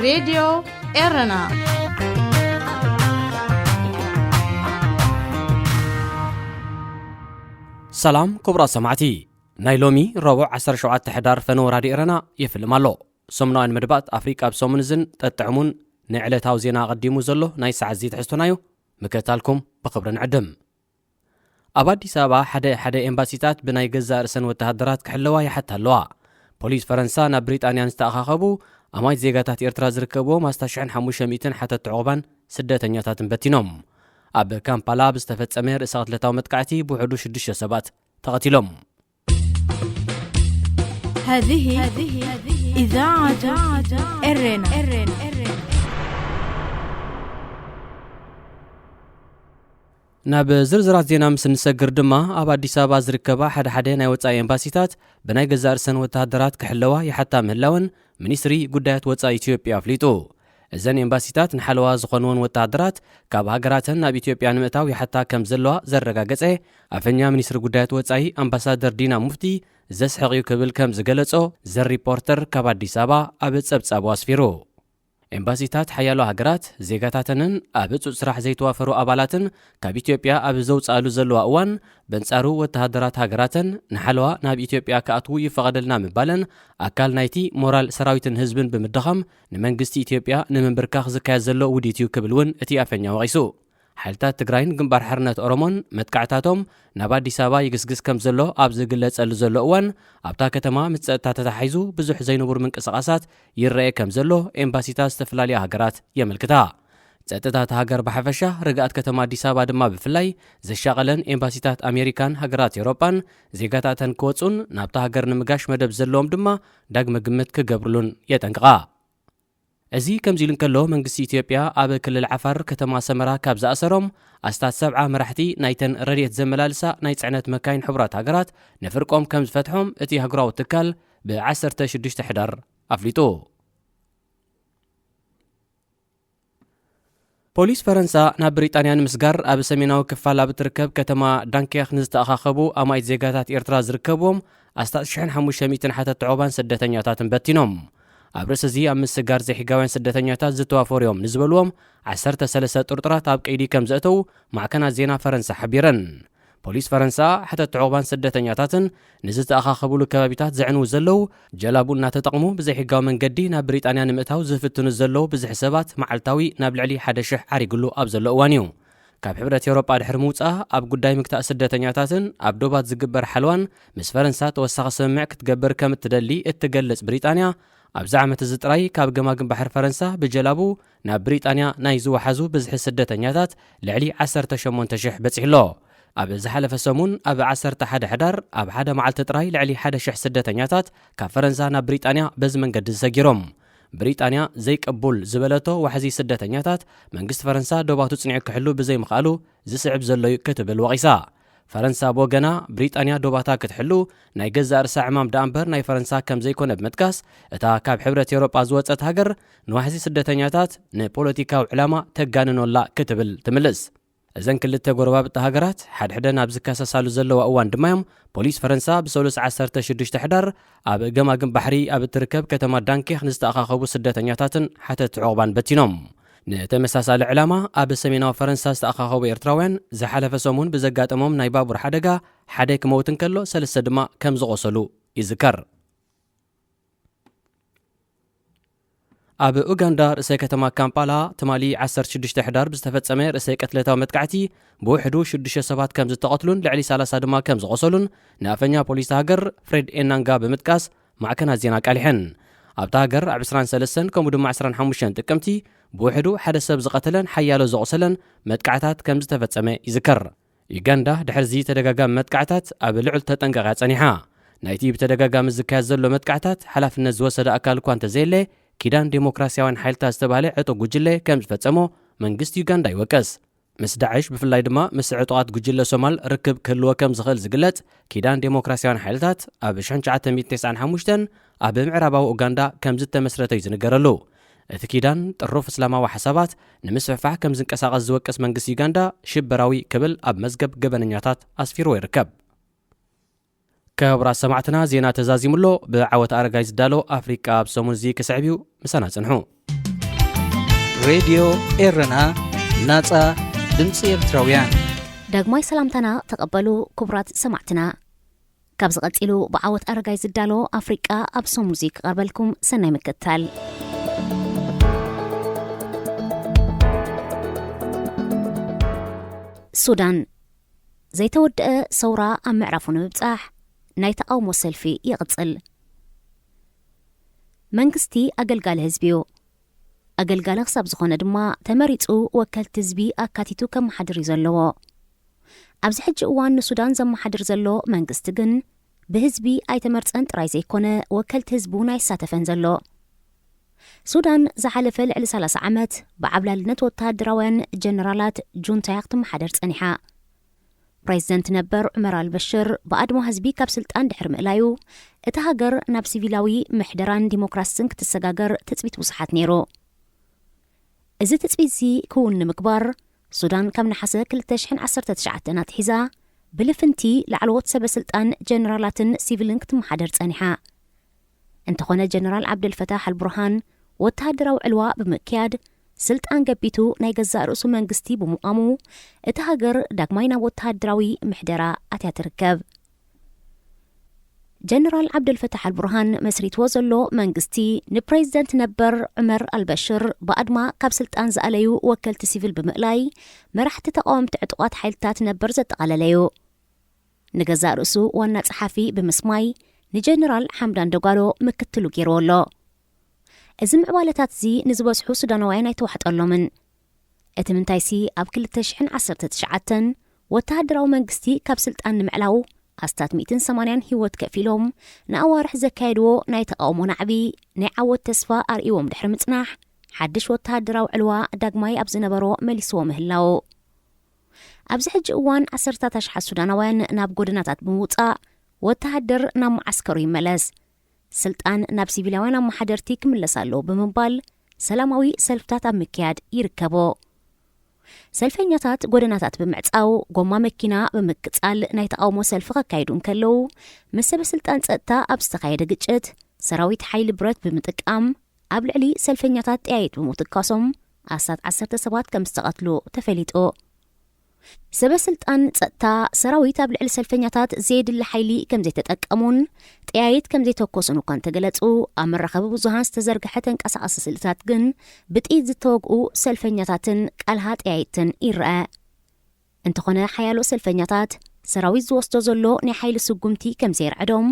ሬድዮ ኤረና። ሰላም ክቡራት ሰማዕቲ፣ ናይ ሎሚ ረቡዕ ዓሰርተ ሸውዓተ ሕዳር ፈነወ ራድዮ ኤረና የፍልም ኣሎ። ሰሙናውያን መደባት ኣፍሪቃ ኣብ ሰሙን እዝን ጠጥዕሙን ንዕለታዊ ዜና ኣቐዲሙ ዘሎ ናይ ሰዓት እዚ ትሕዝቶናዩ። ምክትታልኩም ብኽብሪ ንዕድም። ኣብ ኣዲስ ኣበባ ሓደ ሓደ ኤምባሲታት ብናይ ገዛእ ርእሰን ወተሃደራት ክሕለዋ ይሓታ ኣለዋ። ፖሊስ ፈረንሳ ናብ ብሪጣንያ ንዝተኣኻኸቡ ኣማይት ዜጋታት ኤርትራ ዝርከብዎም ኣስታት ሽሕን ሓሙሽተ ሚእትን ሓተቲ ዑቕባን ስደተኛታትን በቲኖም። ኣብ ካምፓላ ብዝተፈጸመ ርእሰ ቅትለታዊ መጥቃዕቲ ብውሕዱ ሽዱሽተ ሰባት ተቐቲሎም። هذه إذاعة إرنا. ናብ ዝርዝራት ዜና ምስ እንሰግር ድማ፣ ኣብ ኣዲስ ኣበባ ዝርከባ ሓደ ሓደ ናይ ወጻኢ ኤምባሲታት ብናይ ገዛእ ርእሰን ወተሃደራት ክሕለዋ ይሓታ ምህላወን ሚኒስትሪ ጉዳያት ወጻኢ ኢትዮጵያ ኣፍሊጡ። እዘን ኤምባሲታት ንሓለዋ ዝኾንወን ወተሃደራት ካብ ሃገራተን ናብ ኢትዮጵያ ንምእታው ይሓታ ከም ዘለዋ ዘረጋገጸ ኣፈኛ ሚኒስትሪ ጉዳያት ወጻኢ ኣምባሳደር ዲና ሙፍቲ ዘስሕቕ እዩ ክብል ከም ዝገለጾ ዘ ሪፖርተር ካብ ኣዲስ ኣበባ ኣብ ጸብጻቡ ኣስፊሩ። ኤምባሲታት ሓያሎ ሃገራት ዜጋታተንን ኣብ እጹጽ ስራሕ ዘይተዋፈሩ ኣባላትን ካብ ኢትዮጵያ ኣብ ዘውጽኣሉ ዘለዋ እዋን፣ በንጻሩ ወተሃደራት ሃገራተን ንሓለዋ ናብ ኢትዮጵያ ክኣትዉ ይፈቐደልና ምባለን ኣካል ናይቲ ሞራል ሰራዊትን ህዝብን ብምድኻም ንመንግስቲ ኢትዮጵያ ንምንብርካኽ ዝካየድ ዘሎ ውዲት እዩ ክብል እውን እቲ ኣፈኛ ወቒሱ። ሓይልታት ትግራይን ግንባር ሓርነት ኦሮሞን መጥቃዕታቶም ናብ ኣዲስ ኣበባ ይግስግስ ከም ዘሎ ኣብ ዝግለጸሉ ዘሎ እዋን፣ ኣብታ ከተማ ምስ ጸጥታ ተታሒዙ ብዙሕ ዘይንቡር ምንቅስቓሳት ይረኤ ከም ዘሎ ኤምባሲታት ዝተፈላለያ ሃገራት የመልክታ። ጸጥታ እታ ሃገር ብሓፈሻ፣ ርግኣት ከተማ ኣዲስ ኣበባ ድማ ብፍላይ ዘሻቐለን ኤምባሲታት ኣሜሪካን ሃገራት ኤውሮጳን ዜጋታተን ክወጹን ናብታ ሃገር ንምጋሽ መደብ ዘለዎም ድማ ዳግመ ግምት ክገብርሉን የጠንቅቓ። እዚ ከምዚ ኢሉ እንከሎ፣ መንግስቲ ኢትዮጵያ ኣብ ክልል ዓፋር ከተማ ሰመራ ካብ ዝኣሰሮም ኣስታት ሰብዓ መራሕቲ ናይተን ረድኤት ዘመላልሳ ናይ ጽዕነት መካይን ሕቡራት ሃገራት ንፍርቆም ከም ዝፈትሖም እቲ ኣህጉራዊ ትካል ብ ዓሰርተ ሽዱሽተ ሕዳር ኣፍሊጡ። ፖሊስ ፈረንሳ ናብ ብሪጣንያ ንምስጋር ኣብ ሰሜናዊ ክፋል ኣብ እትርከብ ከተማ ዳንኬክ ንዝተኣኻኸቡ ኣማኢት ዜጋታት ኤርትራ ዝርከብዎም ኣስታት ሽሕን ሓሙሽተ ሚእትን ሓተቲ ዑቕባን ስደተኛታትን በቲኖም። ኣብ ርእሲ እዚ ኣብ ምስጋር ዘይሕጋውያን ስደተኛታት ዝተዋፈሩ እዮም ንዝበልዎም ዓሰርተ ሰለስተ ጥርጡራት ኣብ ቀይዲ ከም ዘእተዉ ማዕከናት ዜና ፈረንሳ ሓቢረን። ፖሊስ ፈረንሳ፣ ሓተቲ ዑቕባን ስደተኛታትን ንዝተኣኻኸብሉ ከባቢታት ዘዕንዉ ዘለዉ፣ ጀላቡ እናተጠቕሙ ብዘይሕጋዊ መንገዲ ናብ ብሪጣንያ ንምእታው ዝፍትኑ ዘለዉ ብዝሒ ሰባት መዓልታዊ ናብ ልዕሊ ሓደ ሽሕ ዓሪግሉ ኣብ ዘሎ እዋን እዩ። ካብ ሕብረት ኤውሮጳ ድሕሪ ምውጻኣ፣ ኣብ ጉዳይ ምግታእ ስደተኛታትን ኣብ ዶባት ዝግበር ሓለዋን ምስ ፈረንሳ ተወሳኺ ስምምዕ ክትገብር ከም እትደሊ እትገልጽ ብሪጣንያ፣ ኣብዚ ዓመት እዚ ጥራይ ካብ ገማግም ባሕሪ ፈረንሳ ብጀላቡ ናብ ብሪጣንያ ናይ ዝወሓዙ ብዝሒ ስደተኛታት ልዕሊ ዓሰርተ ሸሞንተ ሽሕ በጺሑ ኣሎ። ኣብ ዝሓለፈ ሰሙን፣ ኣብ ዓሰርተ ሓደ ሕዳር፣ ኣብ ሓደ መዓልቲ ጥራይ ልዕሊ ሓደ ሽሕ ስደተኛታት ካብ ፈረንሳ ናብ ብሪጣንያ በዚ መንገዲ ዝሰጊሮም። ብሪጣንያ ዘይቅቡል ዝበለቶ ዋሕዚ ስደተኛታት፣ መንግስቲ ፈረንሳ ዶባቱ ጽኒዑ ክሕሉ ብዘይምኽኣሉ ዝስዕብ ዘሎ እዩ ክትብል ወቒሳ። ፈረንሳ ብወገና፣ ብሪጣንያ ዶባታ ክትሕሉ ናይ ገዛእ ርእሳ ዕማም ደኣ እምበር ናይ ፈረንሳ ከም ዘይኮነ ብምጥቃስ፣ እታ ካብ ሕብረት ኤውሮጳ ዝወጸት ሃገር ንዋሕዚ ስደተኛታት ንፖለቲካዊ ዕላማ ተጋንኖ ኣላ ክትብል ትምልስ። እዘን ክልተ ጎረባብቲ ሃገራት ሓድሕደን ኣብ ዝከሰሳሉ ዘለዋ እዋን ድማ እዮም ፖሊስ ፈረንሳ ብሰሉስ ዓሰርተ ሽዱሽተ ሕዳር ኣብ ገማግም ባሕሪ ኣብ እትርከብ ከተማ ዳንኬክ ንዝተኣኻኸቡ ስደተኛታትን ሓተቲ ዑቕባን በቲኖም። ንተመሳሳሊ ዕላማ ኣብ ሰሜናዊ ፈረንሳ ዝተኣኻኸቡ ኤርትራውያን ዝሓለፈ ሰሙን ብዘጋጠሞም ናይ ባቡር ሓደጋ ሓደ ክመውት እንከሎ ሰለስተ ድማ ከም ዝቖሰሉ ይዝከር። ኣብ ኡጋንዳ ርእሰ ከተማ ካምፓላ ትማሊ ዓሰርተ ሽዱሽተ ሕዳር ብዝተፈጸመ ርእሰ ቅትለታዊ መጥቃዕቲ ብውሕዱ ሽዱሽተ ሰባት ከም ዝተቐትሉን ልዕሊ ሰላሳ ድማ ከም ዝቖሰሉን ንኣፈኛ ፖሊስ ሃገር ፍሬድ ኤናንጋ ብምጥቃስ ማዕከናት ዜና ኣቃሊሐን። ኣብታ ሃገር ኣብ ዕስራን ሰለስተን ከምኡ ድማ ዕስራን ሓሙሽተን ጥቅምቲ ብውሕዱ ሓደ ሰብ ዝቐተለን ሓያሎ ዘቑሰለን መጥቃዕታት ከም ዝተፈጸመ ይዝከር። ዩጋንዳ ድሕሪ እዚ ተደጋጋሚ መጥቃዕታት ኣብ ልዑል ተጠንቀቕ እያ ጸኒሓ። ናይቲ ብተደጋጋሚ ዝካየድ ዘሎ መጥቃዕታት ሓላፍነት ዝወሰደ ኣካል እኳ እንተዘየለ፣ ኪዳን ዴሞክራስያውያን ሓይልታት ዝተባህለ ዕጡቕ ጉጅለ ከም ዝፈጸሞ መንግስቲ ዩጋንዳ ይወቅስ። ምስ ዳዕሽ ብፍላይ ድማ ምስ ዕጡቓት ጉጅለ ሶማል ርክብ ክህልዎ ከም ዝኽእል ዝግለጽ ኪዳን ዴሞክራስያውያን ሓይልታት ኣብ ሽሕን ትሽዓተ ሚእትን ተስዓን ሓሙሽተን ኣብ ምዕራባዊ ኡጋንዳ ከም ዝተመስረተ እዩ ዝንገረሉ። እቲ ኪዳን ጥሩፍ እስላማዊ ሓሳባት ንምስፍሕፋሕ ከም ዝንቀሳቐስ ዝወቅስ መንግስቲ ዩጋንዳ ሽበራዊ ክብል ኣብ መዝገብ ገበነኛታት ኣስፊርዎ ይርከብ። ክቡራት ሰማዕትና፣ ዜና ተዛዚሙ ኣሎ። ብዓወት ኣረጋይ ዝዳሎ ኣፍሪቃ ኣብ ሰሙን እዚ ክስዕብ እዩ። ምሳና ጽንሑ። ሬድዮ ኤረና፣ ናጻ ድምጺ ኤርትራውያን። ዳግማይ ሰላምታና ተቐበሉ ክቡራት ሰማዕትና። ካብ ዝቐጺሉ ብዓወት ኣረጋይ ዝዳሎ ኣፍሪቃ ኣብ ሰሙን እዚ ክቐርበልኩም ሰናይ ምክትታል። ሱዳን፣ ዘይተወደአ ሰውራ ኣብ ምዕራፉ ንምብጻሕ ናይ ተቓውሞ ሰልፊ ይቕጽል። መንግስቲ ኣገልጋሊ ህዝቢ እዩ። ኣገልጋሊ ክሳብ ዝኾነ ድማ ተመሪጹ ወከልቲ ህዝቢ ኣካቲቱ ከመሓድር እዩ ዘለዎ። ኣብዚ ሕጂ እዋን ንሱዳን ዘመሓድር ዘሎ መንግስቲ ግን ብህዝቢ ኣይተመርጸን ጥራይ ዘይኮነ ወከልቲ ህዝቢ እውን ኣይሳተፈን ዘሎ። ሱዳን ዝሓለፈ ልዕሊ ሰላሳ ዓመት ብዓብላልነት ወተሃደራውያን ጀነራላት ጁንታ እያ ክትመሓደር ጸኒሓ። ፕሬዚደንት ነበር ዑመር ኣልበሽር ብኣድማ ህዝቢ ካብ ስልጣን ድሕሪ ምእላዩ፣ እታ ሃገር ናብ ሲቪላዊ ምሕደራን ዲሞክራስን ክትሰጋገር ትጽቢት ብዙሓት ነይሩ። እዚ ትጽቢት እዚ ክውን ንምግባር፣ ሱዳን ካብ ነሓሰ ክልተ ሽሕን ዓሰርተ ትሽዓተን ኣትሒዛ ብልፍንቲ ላዕለዎት ሰበ ስልጣን ጀነራላትን ሲቪልን ክትመሓደር ጸኒሓ። እንተኾነ ጀነራል ዓብደልፈታሕ ኣልቡርሃን ወተሃደራዊ ዕልዋ ብምክያድ ስልጣን ገቢቱ ናይ ገዛእ ርእሱ መንግስቲ ብምቋሙ፣ እታ ሃገር ዳግማይ ናብ ወተሃደራዊ ምሕደራ ኣትያ ትርከብ። ጀነራል ዓብደልፈታሕ ኣልቡርሃን መስሪትዎ ዘሎ መንግስቲ ንፕሬዚደንት ነበር ዑመር ኣልበሽር ብኣድማ ካብ ስልጣን ዝኣለዩ ወከልቲ ሲቪል ብምእላይ፣ መራሕቲ ተቃወምቲ ዕጡቓት ሓይልታት ነበር ዘጠቓለለዩ። ንገዛእ ርእሱ ዋና ጸሓፊ ብምስማይ ንጀነራል ሓምዳን ደጓሎ ምክትሉ ገይርዎ ኣሎ። እዚ ምዕባለታት እዚ ንዝበዝሑ ሱዳናውያን ኣይተዋሕጠሎምን። እቲ ምንታይሲ ኣብ ክልተ ሽሕን ዓሰርተ ትሽዓተን ወተሃደራዊ መንግስቲ ካብ ስልጣን ንምዕላው ኣስታት ሚእትን ሰማንያን ህይወት ከፊሎም ንኣዋርሕ ዘካየድዎ ናይ ተቃውሞ ናዕቢ ናይ ዓወት ተስፋ ኣርእዎም ድሕሪ ምጽናሕ፣ ሓድሽ ወተሃደራዊ ዕልዋ ዳግማይ ኣብ ዝነበሮ መሊስዎ ምህላው። ኣብዚ ሕጂ እዋን ዓሰርታት ኣሽሓት ሱዳናውያን ናብ ጎደናታት ብምውጻእ ወተሃደር ናብ መዓስከሩ ይመለስ፣ ስልጣን ናብ ሲቪላውያን ኣመሓደርቲ ክምለስ ኣለዎ ብምባል ሰላማዊ ሰልፍታት ኣብ ምክያድ ይርከቦ። ሰልፈኛታት ጎደናታት ብምዕጻው፣ ጎማ መኪና ብምቅጻል ናይ ተቃውሞ ሰልፊ ከካይዱ እንከለዉ፣ ምስ ሰበ ስልጣን ጸጥታ ኣብ ዝተኻየደ ግጭት ሰራዊት ሓይሊ ብረት ብምጥቃም ኣብ ልዕሊ ሰልፈኛታት ጠያይት ብምትኳሶም ኣስታት ዓሰርተ ሰባት ከም ዝተቐትሉ ተፈሊጡ። ሰበ ስልጣን ጸጥታ ሰራዊት ኣብ ልዕሊ ሰልፈኛታት ዘየድሊ ሓይሊ ከም ዘይተጠቀሙን ጠያይት ከም ዘይተኮሱን እኳ እንተገለጹ፣ ኣብ መራኸቢ ብዙሃን ዝተዘርግሐ ተንቀሳቓሲ ስእልታት ግን ብጥይት ዝተወግኡ ሰልፈኛታትን ቃልሃ ጠያይትን ይረአ። እንተኾነ ሓያሎ ሰልፈኛታት ሰራዊት ዝወስዶ ዘሎ ናይ ሓይሊ ስጉምቲ ከም ዘየርዕዶም፣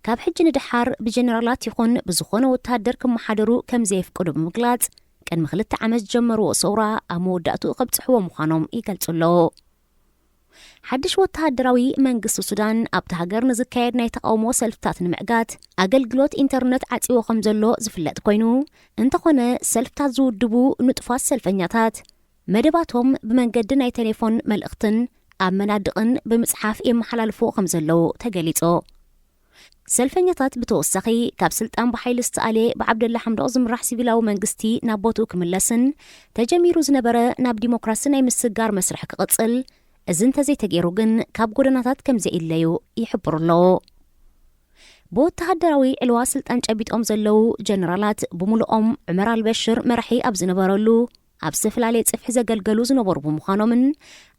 ካብ ሕጂ ንደሓር ብጀነራላት ይኹን ብዝኾነ ወተሃደር ክመሓደሩ ከም ዘየፍቅዱ ብምግላጽ፣ ቅድሚ ክልተ ዓመት ዝጀመርዎ ሰውራ ኣብ መወዳእትኡ ከብጽሕዎ ምዃኖም ይገልጹ ኣለዉ። ሓድሽ ወተሃደራዊ መንግስቲ ሱዳን ኣብቲ ሃገር ንዝካየድ ናይ ተቃውሞ ሰልፍታት ንምዕጋት ኣገልግሎት ኢንተርነት ዓጺዎ ከም ዘሎ ዝፍለጥ ኮይኑ፣ እንተኾነ ሰልፍታት ዝውድቡ ንጡፋት ሰልፈኛታት መደባቶም ብመንገዲ ናይ ቴሌፎን መልእኽትን ኣብ መናድቕን ብምጽሓፍ የመሓላልፉ ከም ዘለዉ ተገሊጹ። ሰልፈኛታት ብተወሳኺ ካብ ስልጣን ብሓይሊ ዝተኣልየ ብዓብደላ ሓምዶቕ ዝምራሕ ሲቪላዊ መንግስቲ ናብ ቦትኡ ክምለስን ተጀሚሩ ዝነበረ ናብ ዲሞክራሲ ናይ ምስግጋር መስርሕ ክቕጽል፣ እዚ እንተዘይተገይሩ ግን ካብ ጎደናታት ከም ዘይእለዩ ይሕብሩ ኣለዉ። ብወተሃደራዊ ዕልዋ ስልጣን ጨቢጦም ዘለዉ ጀነራላት ብምሉኦም ዑመር ኣልበሽር መራሒ ኣብ ዝነበረሉ ኣብ ዝተፈላለየ ጽፍሒ ዘገልገሉ ዝነበሩ ብምዃኖምን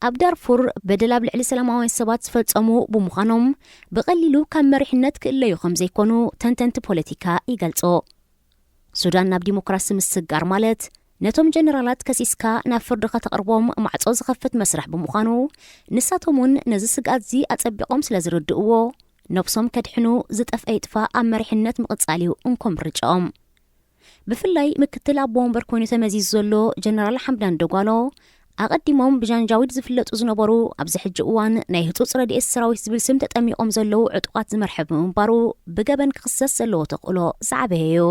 ኣብ ዳርፉር በደል ኣብ ልዕሊ ሰላማውያን ሰባት ዝፈጸሙ ብምዃኖም ብቐሊሉ ካብ መሪሕነት ክእለዩ ከም ዘይኮኑ ተንተንቲ ፖለቲካ ይገልጹ። ሱዳን ናብ ዲሞክራሲ ምስግጋር ማለት ነቶም ጀነራላት ከሲስካ ናብ ፍርዲ ከተቕርቦም ማዕጾ ዝኸፍት መስርሕ ብምዃኑ፣ ንሳቶም እውን ነዚ ስግኣት እዚ ኣጸቢቖም ስለ ዝርድእዎ፣ ነብሶም ከድሕኑ ዝጠፍአ ይጥፋእ ኣብ መሪሕነት ምቕጻል እዩ እንኮ ምርጫኦም። ብፍላይ ምክትል ኣቦ ወንበር ኮይኑ ተመዚዙ ዘሎ ጀነራል ሓምዳን ደጓሎ፣ ኣቐዲሞም ብጃንጃዊድ ዝፍለጡ ዝነበሩ፣ ኣብዚ ሕጂ እዋን ናይ ህጹጽ ረድኤት ሰራዊት ዝብል ስም ተጠሚቖም ዘለዉ ዕጡቓት ዝመርሐ ብምንባሩ፣ ብገበን ክኽሰስ ዘለዎ ተኽእሎ ዝዓበየ እዩ።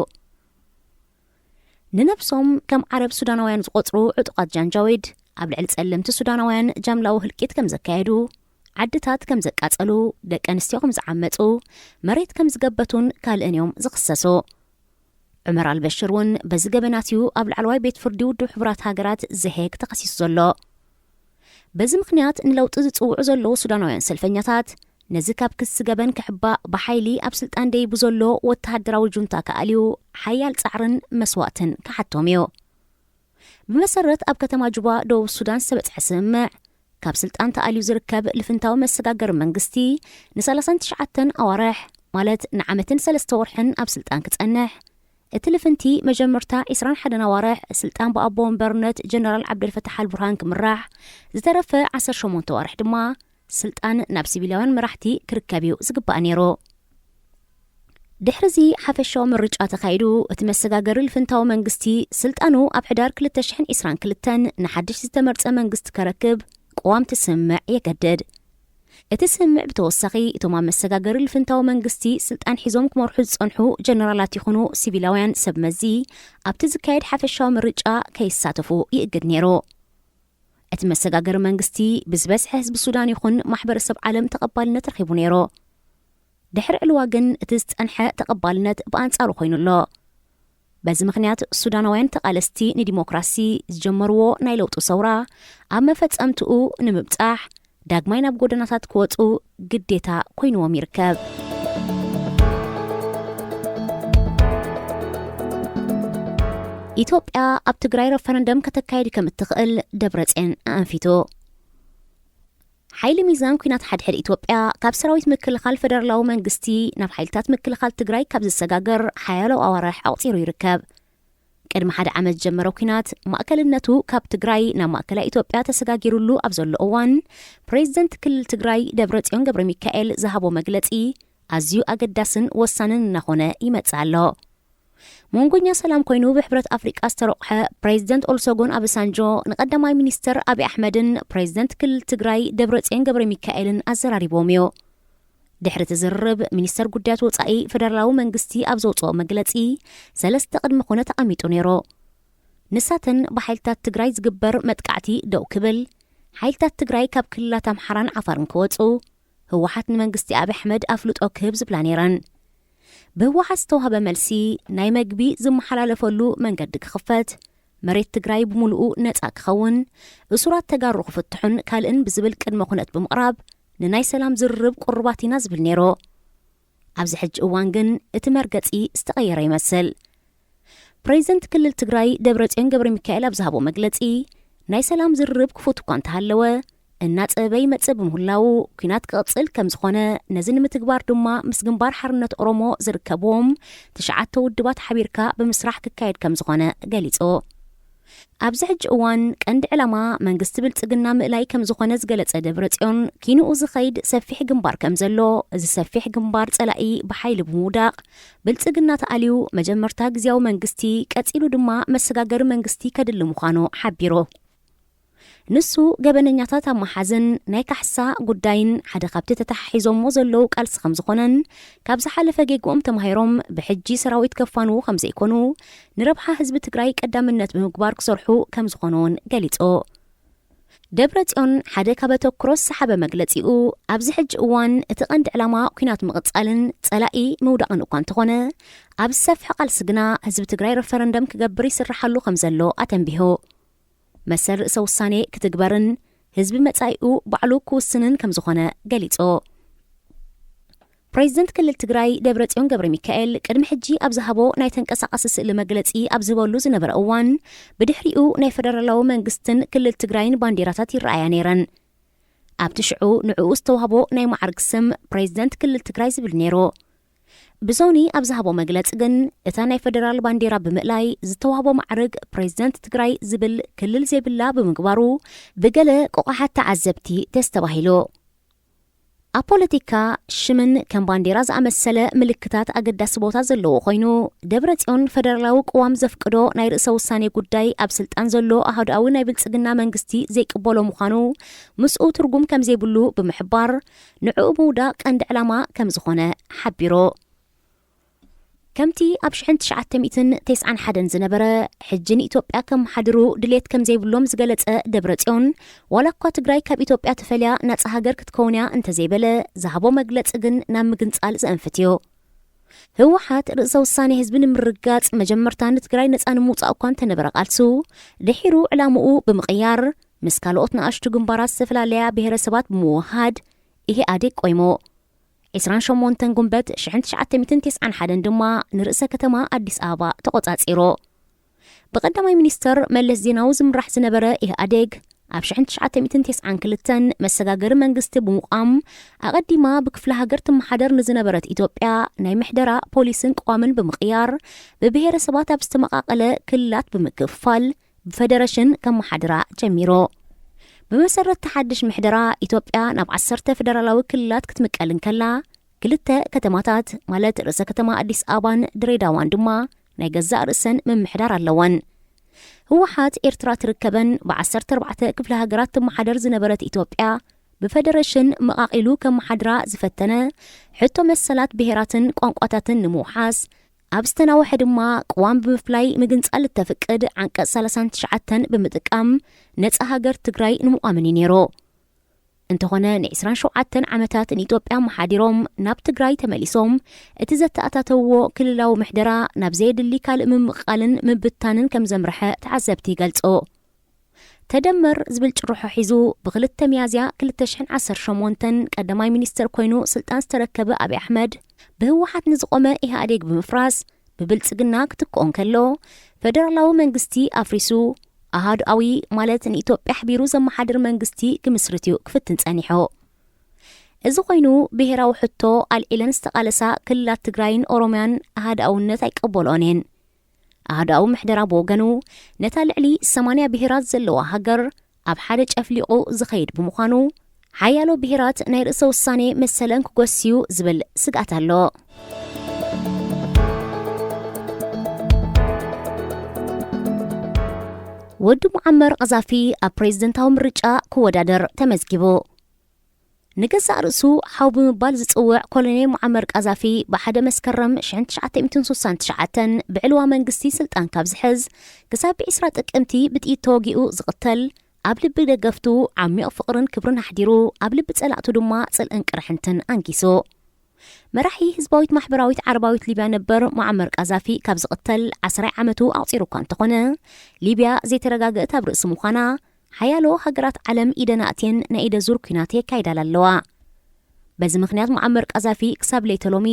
ንነብሶም ከም ዓረብ ሱዳናውያን ዝቖጽሩ ዕጡቓት ጃንጃዊድ፣ ኣብ ልዕሊ ጸለምቲ ሱዳናውያን ጃምላዊ ህልቂት ከም ዘካየዱ፣ ዓድታት ከም ዘቃጸሉ፣ ደቂ ኣንስትዮ ከም ዝዓመጹ፣ መሬት ከም ዝገበቱን ካልእን እዮም ዝኽሰሱ። ዑመር ኣልበሽር እውን በዚ ገበናት እዩ ኣብ ላዕለዋይ ቤት ፍርዲ ውድብ ሕቡራት ሃገራት ዘሄግ ተኸሲሱ ዘሎ። በዚ ምኽንያት ንለውጢ ዝጽውዑ ዘለዉ ሱዳናውያን ሰልፈኛታት፣ ነዚ ካብ ክሲ ገበን ክሕባእ ብሓይሊ ኣብ ስልጣን ደይቡ ዘሎ ወተሃደራዊ ጁንታ ክኣልዩ ሓያል ጻዕርን መስዋእትን ክሓቶም እዩ። ብመሰረት ኣብ ከተማ ጁባ ደቡብ ሱዳን ዝተበጽሐ ስምምዕ፣ ካብ ስልጣን ተኣልዩ ዝርከብ ልፍንታዊ መሰጋገሪ መንግስቲ ን39 ኣዋርሕ፣ ማለት ንዓመትን ሰለስተ ወርሕን ኣብ ስልጣን ክጸንሕ፣ እቲ ልፍንቲ መጀመርታ 21 ኣዋርሕ ስልጣን ብኣቦ ወንበርነት ጀነራል ዓብደልፈታሕ ኣልቡርሃን ክምራሕ፣ ዝተረፈ 18 ኣዋርሕ ድማ ስልጣን ናብ ሲቪላውያን መራሕቲ ክርከብ እዩ ዝግባእ ነይሩ። ድሕሪዚ ሓፈሻዊ ምርጫ ተኻይዱ፣ እቲ መሰጋገሪ ልፍንታዊ መንግስቲ ስልጣኑ ኣብ ሕዳር 2022 ንሓድሽ ዝተመርጸ መንግስቲ ከረክብ ቅዋም ትስምዕ የገድድ። እቲ ስምምዕ ብተወሳኺ፣ እቶም ኣብ መሰጋገሪ ልፍንታዊ መንግስቲ ስልጣን ሒዞም ክመርሑ ዝጸንሑ ጀነራላት ይኹኑ ሲቪላውያን ሰብ መዚ ኣብቲ ዝካየድ ሓፈሻዊ ምርጫ ከይሳተፉ ይእግድ ነይሩ። እቲ መሰጋገሪ መንግስቲ ብዝበዝሐ ህዝቢ ሱዳን ይኹን ማሕበረሰብ ዓለም ተቐባልነት ረኺቡ ነይሩ። ድሕሪ ዕልዋ ግን እቲ ዝጸንሐ ተቐባልነት ብኣንጻሩ ኮይኑ ኣሎ። በዚ ምኽንያት ሱዳናውያን ተቓለስቲ ንዲሞክራሲ ዝጀመርዎ ናይ ለውጢ ሰውራ ኣብ መፈጸምትኡ ንምብጻሕ ዳግማይ ናብ ጎደናታት ክወጹ ግዴታ ኮይንዎም ይርከብ። ኢትዮጵያ ኣብ ትግራይ ረፈረንደም ከተካይድ ከም እትኽእል ደብረጽዮን ኣኣንፊቱ። ሓይሊ ሚዛን ኲናት ሓድሕድ ኢትዮጵያ ካብ ሰራዊት ምክልኻል ፈደራላዊ መንግስቲ ናብ ሓይልታት ምክልኻል ትግራይ ካብ ዝሰጋገር ሓያሎ ኣዋርሕ ኣቑጺሩ ይርከብ። ቅድሚ ሓደ ዓመት ዝጀመረ ኲናት ማእከልነቱ ካብ ትግራይ ናብ ማእከላይ ኢትዮጵያ ተሰጋጊሩሉ ኣብ ዘሎ እዋን፣ ፕሬዚደንት ክልል ትግራይ ደብረጽዮን ገብረ ሚካኤል ዝሃቦ መግለጺ ኣዝዩ ኣገዳስን ወሳንን እናኾነ ይመጽእ ኣሎ። መንጎኛ ሰላም ኮይኑ ብሕብረት ኣፍሪቃ ዝተረቑሐ ፕሬዚደንት ኦልሶጎን ኣበሳንጆ ንቀዳማይ ሚኒስተር ኣብይ ኣሕመድን ፕሬዚደንት ክልል ትግራይ ደብረጽዮን ገብረ ሚካኤልን ኣዘራሪቦም እዩ። ድሕሪ እቲ ዝርርብ፣ ሚኒስተር ጉዳያት ወጻኢ ፈደራላዊ መንግስቲ ኣብ ዘውጽኦ መግለጺ፣ ሰለስተ ቅድመ ኩነት ኣቐሚጡ ነይሩ። ንሳተን ብሓይልታት ትግራይ ዝግበር መጥቃዕቲ ደው ክብል፣ ሓይልታት ትግራይ ካብ ክልላት ኣምሓራን ዓፋርን ክወጹ፣ ህወሓት ንመንግስቲ ኣብይ ኣሕመድ ኣፍልጦ ክህብ ዝብላ ነይረን። ብህወሓት ዝተዋህበ መልሲ፣ ናይ መግቢ ዝመሓላለፈሉ መንገዲ ክኽፈት፣ መሬት ትግራይ ብምሉኡ ነጻ ክኸውን፣ እሱራት ተጋሩ ክፍትሑን ካልእን ብዝብል ቅድመ ኩነት ብምቕራብ፣ ንናይ ሰላም ዝርርብ ቁሩባት ኢና ዝብል ነይሩ። ኣብዚ ሕጂ እዋን ግን እቲ መርገጺ ዝተቐየረ ይመስል። ፕሬዚደንት ክልል ትግራይ ደብረጽዮን ገብረ ሚካኤል ኣብ ዝሃቦ መግለጺ፣ ናይ ሰላም ዝርርብ ክፉት እኳ እንተሃለወ፣ እናጸበበ ይመጽእ ብምህላዉ፣ ኲናት ክቕጽል ከም ዝኾነ፣ ነዚ ንምትግባር ድማ ምስ ግንባር ሓርነት ኦሮሞ ዝርከብዎም ትሽዓተ ውድባት ሓቢርካ ብምስራሕ ክካየድ ከም ዝኾነ ገሊጹ። ኣብዚ ሕጂ እዋን ቀንዲ ዕላማ መንግስቲ ብልጽግና ምእላይ ከም ዝኾነ ዝገለጸ ደብረጽዮን፣ ኪንኡ ዝኸይድ ሰፊሕ ግንባር ከም ዘሎ፣ እዚ ሰፊሕ ግንባር ጸላኢ ብሓይሊ ብምውዳቕ፣ ብልጽግና ተኣልዩ መጀመርታ ግዝያዊ መንግስቲ፣ ቀጺሉ ድማ መሰጋገሪ መንግስቲ ከድሊ ምዃኑ ሓቢሩ። ንሱ፣ ገበነኛታት ኣብ መሓዝን ናይ ካሕሳ ጉዳይን ሓደ ካብቲ ተተሓሒዞሞ ዘለዉ ቃልሲ ከም ዝኾነን፣ ካብ ዝሓለፈ ጌግኦም ተማሂሮም ብሕጂ ሰራዊት ከፋንዉ ከም ዘይኮኑ፣ ንረብሓ ህዝቢ ትግራይ ቀዳምነት ብምግባር ክሰርሑ ከም ዝኾኑ እውን ገሊጹ። ደብረጽዮን ሓደ ካብ ኣተኩሮ ዝሰሓበ መግለጺኡ፣ ኣብዚ ሕጂ እዋን እቲ ቀንዲ ዕላማ ኲናት ምቕጻልን ጸላኢ ምውዳቕን እኳ እንተኾነ፣ ኣብ ዝሰፍሐ ቃልሲ ግና ህዝቢ ትግራይ ረፈረንደም ክገብር ይስርሓሉ ከም ዘሎ ኣተንቢሁ። መሰል ርእሰ ውሳኔ ክትግበርን ህዝቢ መጻኢኡ ባዕሉ ክውስንን ከም ዝኾነ ገሊጹ። ፕሬዚደንት ክልል ትግራይ ደብረጽዮን ገብረ ሚካኤል ቅድሚ ሕጂ ኣብ ዝሃቦ ናይ ተንቀሳቓሲ ስእሊ መግለጺ ኣብ ዝበሉ ዝነበረ እዋን፣ ብድሕሪኡ ናይ ፈደራላዊ መንግስትን ክልል ትግራይን ባንዲራታት ይረኣያ ነይረን። ኣብቲ ሽዑ ንዕኡ ዝተዋህቦ ናይ ማዕርግ ስም ፕሬዚደንት ክልል ትግራይ ዝብል ነይሩ። ብዞኒ ኣብ ዝሃቦ መግለጺ ግን፣ እታ ናይ ፈደራል ባንዲራ ብምእላይ ዝተዋህቦ ማዕርግ ፕሬዚደንት ትግራይ ዝብል ክልል ዘይብላ ብምግባሩ፣ ብገለ ቆቋሓት ተዓዘብቲ ተስተባሂሉ። ኣብ ፖለቲካ፣ ሽምን ከም ባንዴራ ዝኣመሰለ ምልክታት ኣገዳሲ ቦታ ዘለዎ ኮይኑ፣ ደብረጽዮን ፈደራላዊ ቅዋም ዘፍቅዶ ናይ ርእሰ ውሳኔ ጉዳይ ኣብ ስልጣን ዘሎ ኣሃዱኣዊ ናይ ብልጽግና መንግስቲ ዘይቅበሎ ምዃኑ፣ ምስኡ ትርጉም ከም ዘይብሉ ብምሕባር፣ ንዕኡ ምውዳቕ ቀንዲ ዕላማ ከም ዝኾነ ሓቢሩ። ከምቲ ኣብ ሽሕን ትሽዓተ ሚእትን ተስዓን ሓደን ዝነበረ፣ ሕጂ ንኢትዮጵያ ከመሓድሩ ድሌት ከም ዘይብሎም ዝገለጸ ደብረጽዮን፣ ዋላ እኳ ትግራይ ካብ ኢትዮጵያ ተፈልያ ናጻ ሃገር ክትከውን እያ እንተዘይበለ፣ ዝሃቦ መግለጺ ግን ናብ ምግንጻል ዘእንፍት እዩ። ህወሓት ርእሰ ውሳኔ ህዝቢ ንምርግጋጽ መጀመርታ ንትግራይ ነጻ ንምውጻእ እኳ እንተነበረ ቃልሱ፣ ድሒሩ ዕላምኡ ብምቕያር፣ ምስ ካልኦት ንኣሽቱ ግንባራት ዝተፈላለያ ብሄረሰባት ብምውሃድ ኢህኣዴግ ቆይሙ። ዕስራን ሸሞንተን ጉንበት ሽሕን ትሽዓተ ሚእትን ተስዓን ሓደን ድማ ንርእሰ ከተማ ኣዲስ ኣበባ ተቖጻጺሩ። ብቀዳማይ ሚኒስተር መለስ ዜናዊ ዝምራሕ ዝነበረ ኢህኣዴግ ኣብ ሽሕን ትሽዓተ ሚእትን ተስዓን ክልተን መሰጋገሪ መንግስቲ ብምቋም፣ ኣቐዲማ ብክፍለ ሃገር ትመሓደር ንዝነበረት ኢትዮጵያ ናይ ምሕደራ ፖሊስን ቅዋምን ብምቕያር፣ ብብሄረሰባት ኣብ ዝተመቓቐለ ክልላት ብምክፍፋል ብፈደረሽን ከመሓድራ ጀሚሩ። ብመሰረት እቲ ሓድሽ ምሕደራ፣ ኢትዮጵያ ናብ ዓሰርተ ፈደራላዊ ክልላት ክትምቀል እንከላ፣ ክልተ ከተማታት ማለት ርእሰ ከተማ ኣዲስ ኣበባን ድሬዳዋን ድማ ናይ ገዛእ ርእሰን ምምሕዳር ኣለወን። ህወሓት ኤርትራ ትርከበን ብዓሰርተ ኣርባዕተ ክፍለ ሃገራት ትመሓደር ዝነበረት ኢትዮጵያ፣ ብፈደረሽን መቓቒሉ ከመሓድራ ዝፈተነ፣ ሕቶ መሰላት ብሄራትን ቋንቋታትን ንምውሓስ፣ ኣብ ዝተናወሐ ድማ ቅዋም ብምፍላይ ምግንጻል እተፍቅድ ዓንቀጽ ሰላሳን ትሽዓተን ብምጥቃም ነጻ ሃገር ትግራይ ንምቋምን እዩ ነይሩ። እንተኾነ ንዒስራን ሸውዓተን ዓመታት ንኢትዮጵያ መሓዲሮም ናብ ትግራይ ተመሊሶም፣ እቲ ዘተኣታተውዎ ክልላዊ ምሕደራ ናብ ዘየድሊ ካልእ ምምቕቓልን ምብታንን ከም ዘምርሐ ተዓዘብቲ ይገልጹ። ተደመር ዝብል ጭርሖ ሒዙ ብክልተ ሚያዝያ ክልተ ሽሕን ዓሰርተ ሸሞንተን ቀዳማይ ሚኒስተር ኮይኑ ስልጣን ዝተረከበ ኣብይ ኣሕመድ፣ ብህወሓት ንዝቖመ ኢህኣዴግ ብምፍራስ ብብልጽግና ክትክኦ እንከሎ፣ ፈደራላዊ መንግስቲ ኣፍሪሱ ኣሃዱኣዊ ማለት ንኢትዮጵያ ኣሕቢሩ ዘመሓድር መንግስቲ ክምስርት እዩ ክፍትን ጸኒሑ። እዚ ኮይኑ ብሄራዊ ሕቶ ኣልዒለን ዝተቓለሳ ክልላት ትግራይን ኦሮምያን ኣሃድኣውነት ኣይቀበልኦን እየን። ኣሃድኣዊ ምሕደራ ብወገኑ ነታ ልዕሊ ሰማንያ ብሄራት ዘለዋ ሃገር ኣብ ሓደ ጨፍሊቑ ዝኸይድ ብምዃኑ፣ ሓያሎ ብሄራት ናይ ርእሰ ውሳኔ መሰለን ክጎስዩ ዝብል ስግኣት ኣሎ። ወዲ ሙዓመር ቀዛፊ ኣብ ፕሬዝደንታዊ ምርጫ ክወዳደር ተመዝጊቡ። ንገዛእ ርእሱ ሓው ብምባል ዝጽውዕ ኮሎኔል ሙዓመር ቀዛፊ ብሓደ መስከረም ሽሕን ትሽዓተ ሚእትን ስሳን ትሽዓተን ብዕልዋ መንግስቲ ስልጣን ካብ ዝሕዝ ክሳብ ብዒስራ ጥቅምቲ ብጥይት ተወጊኡ ዝቕተል፣ ኣብ ልቢ ደገፍቱ ዓሚቕ ፍቕርን ክብርን ኣሕዲሩ፣ ኣብ ልቢ ጸላእቱ ድማ ጽልእን ቅርሕንትን ኣንጊሱ። መራሒ ህዝባዊት ማሕበራዊት ዓረባዊት ሊብያ ነበር ሙዓመር ቀዛፊ ካብ ዝቕተል ዓስራይ ዓመቱ ኣቑጺሩ እኳ እንተኾነ፣ ሊብያ ዘይተረጋገእት ኣብ ርእሲ ምዃና፣ ሓያሎ ሃገራት ዓለም ኢደን ኣእትየን ናይ ኢደ ዙር ኲናት የካይዳላ ኣለዋ። በዚ ምኽንያት ሙዓመር ቀዛፊ ክሳብ ለይተ ሎሚ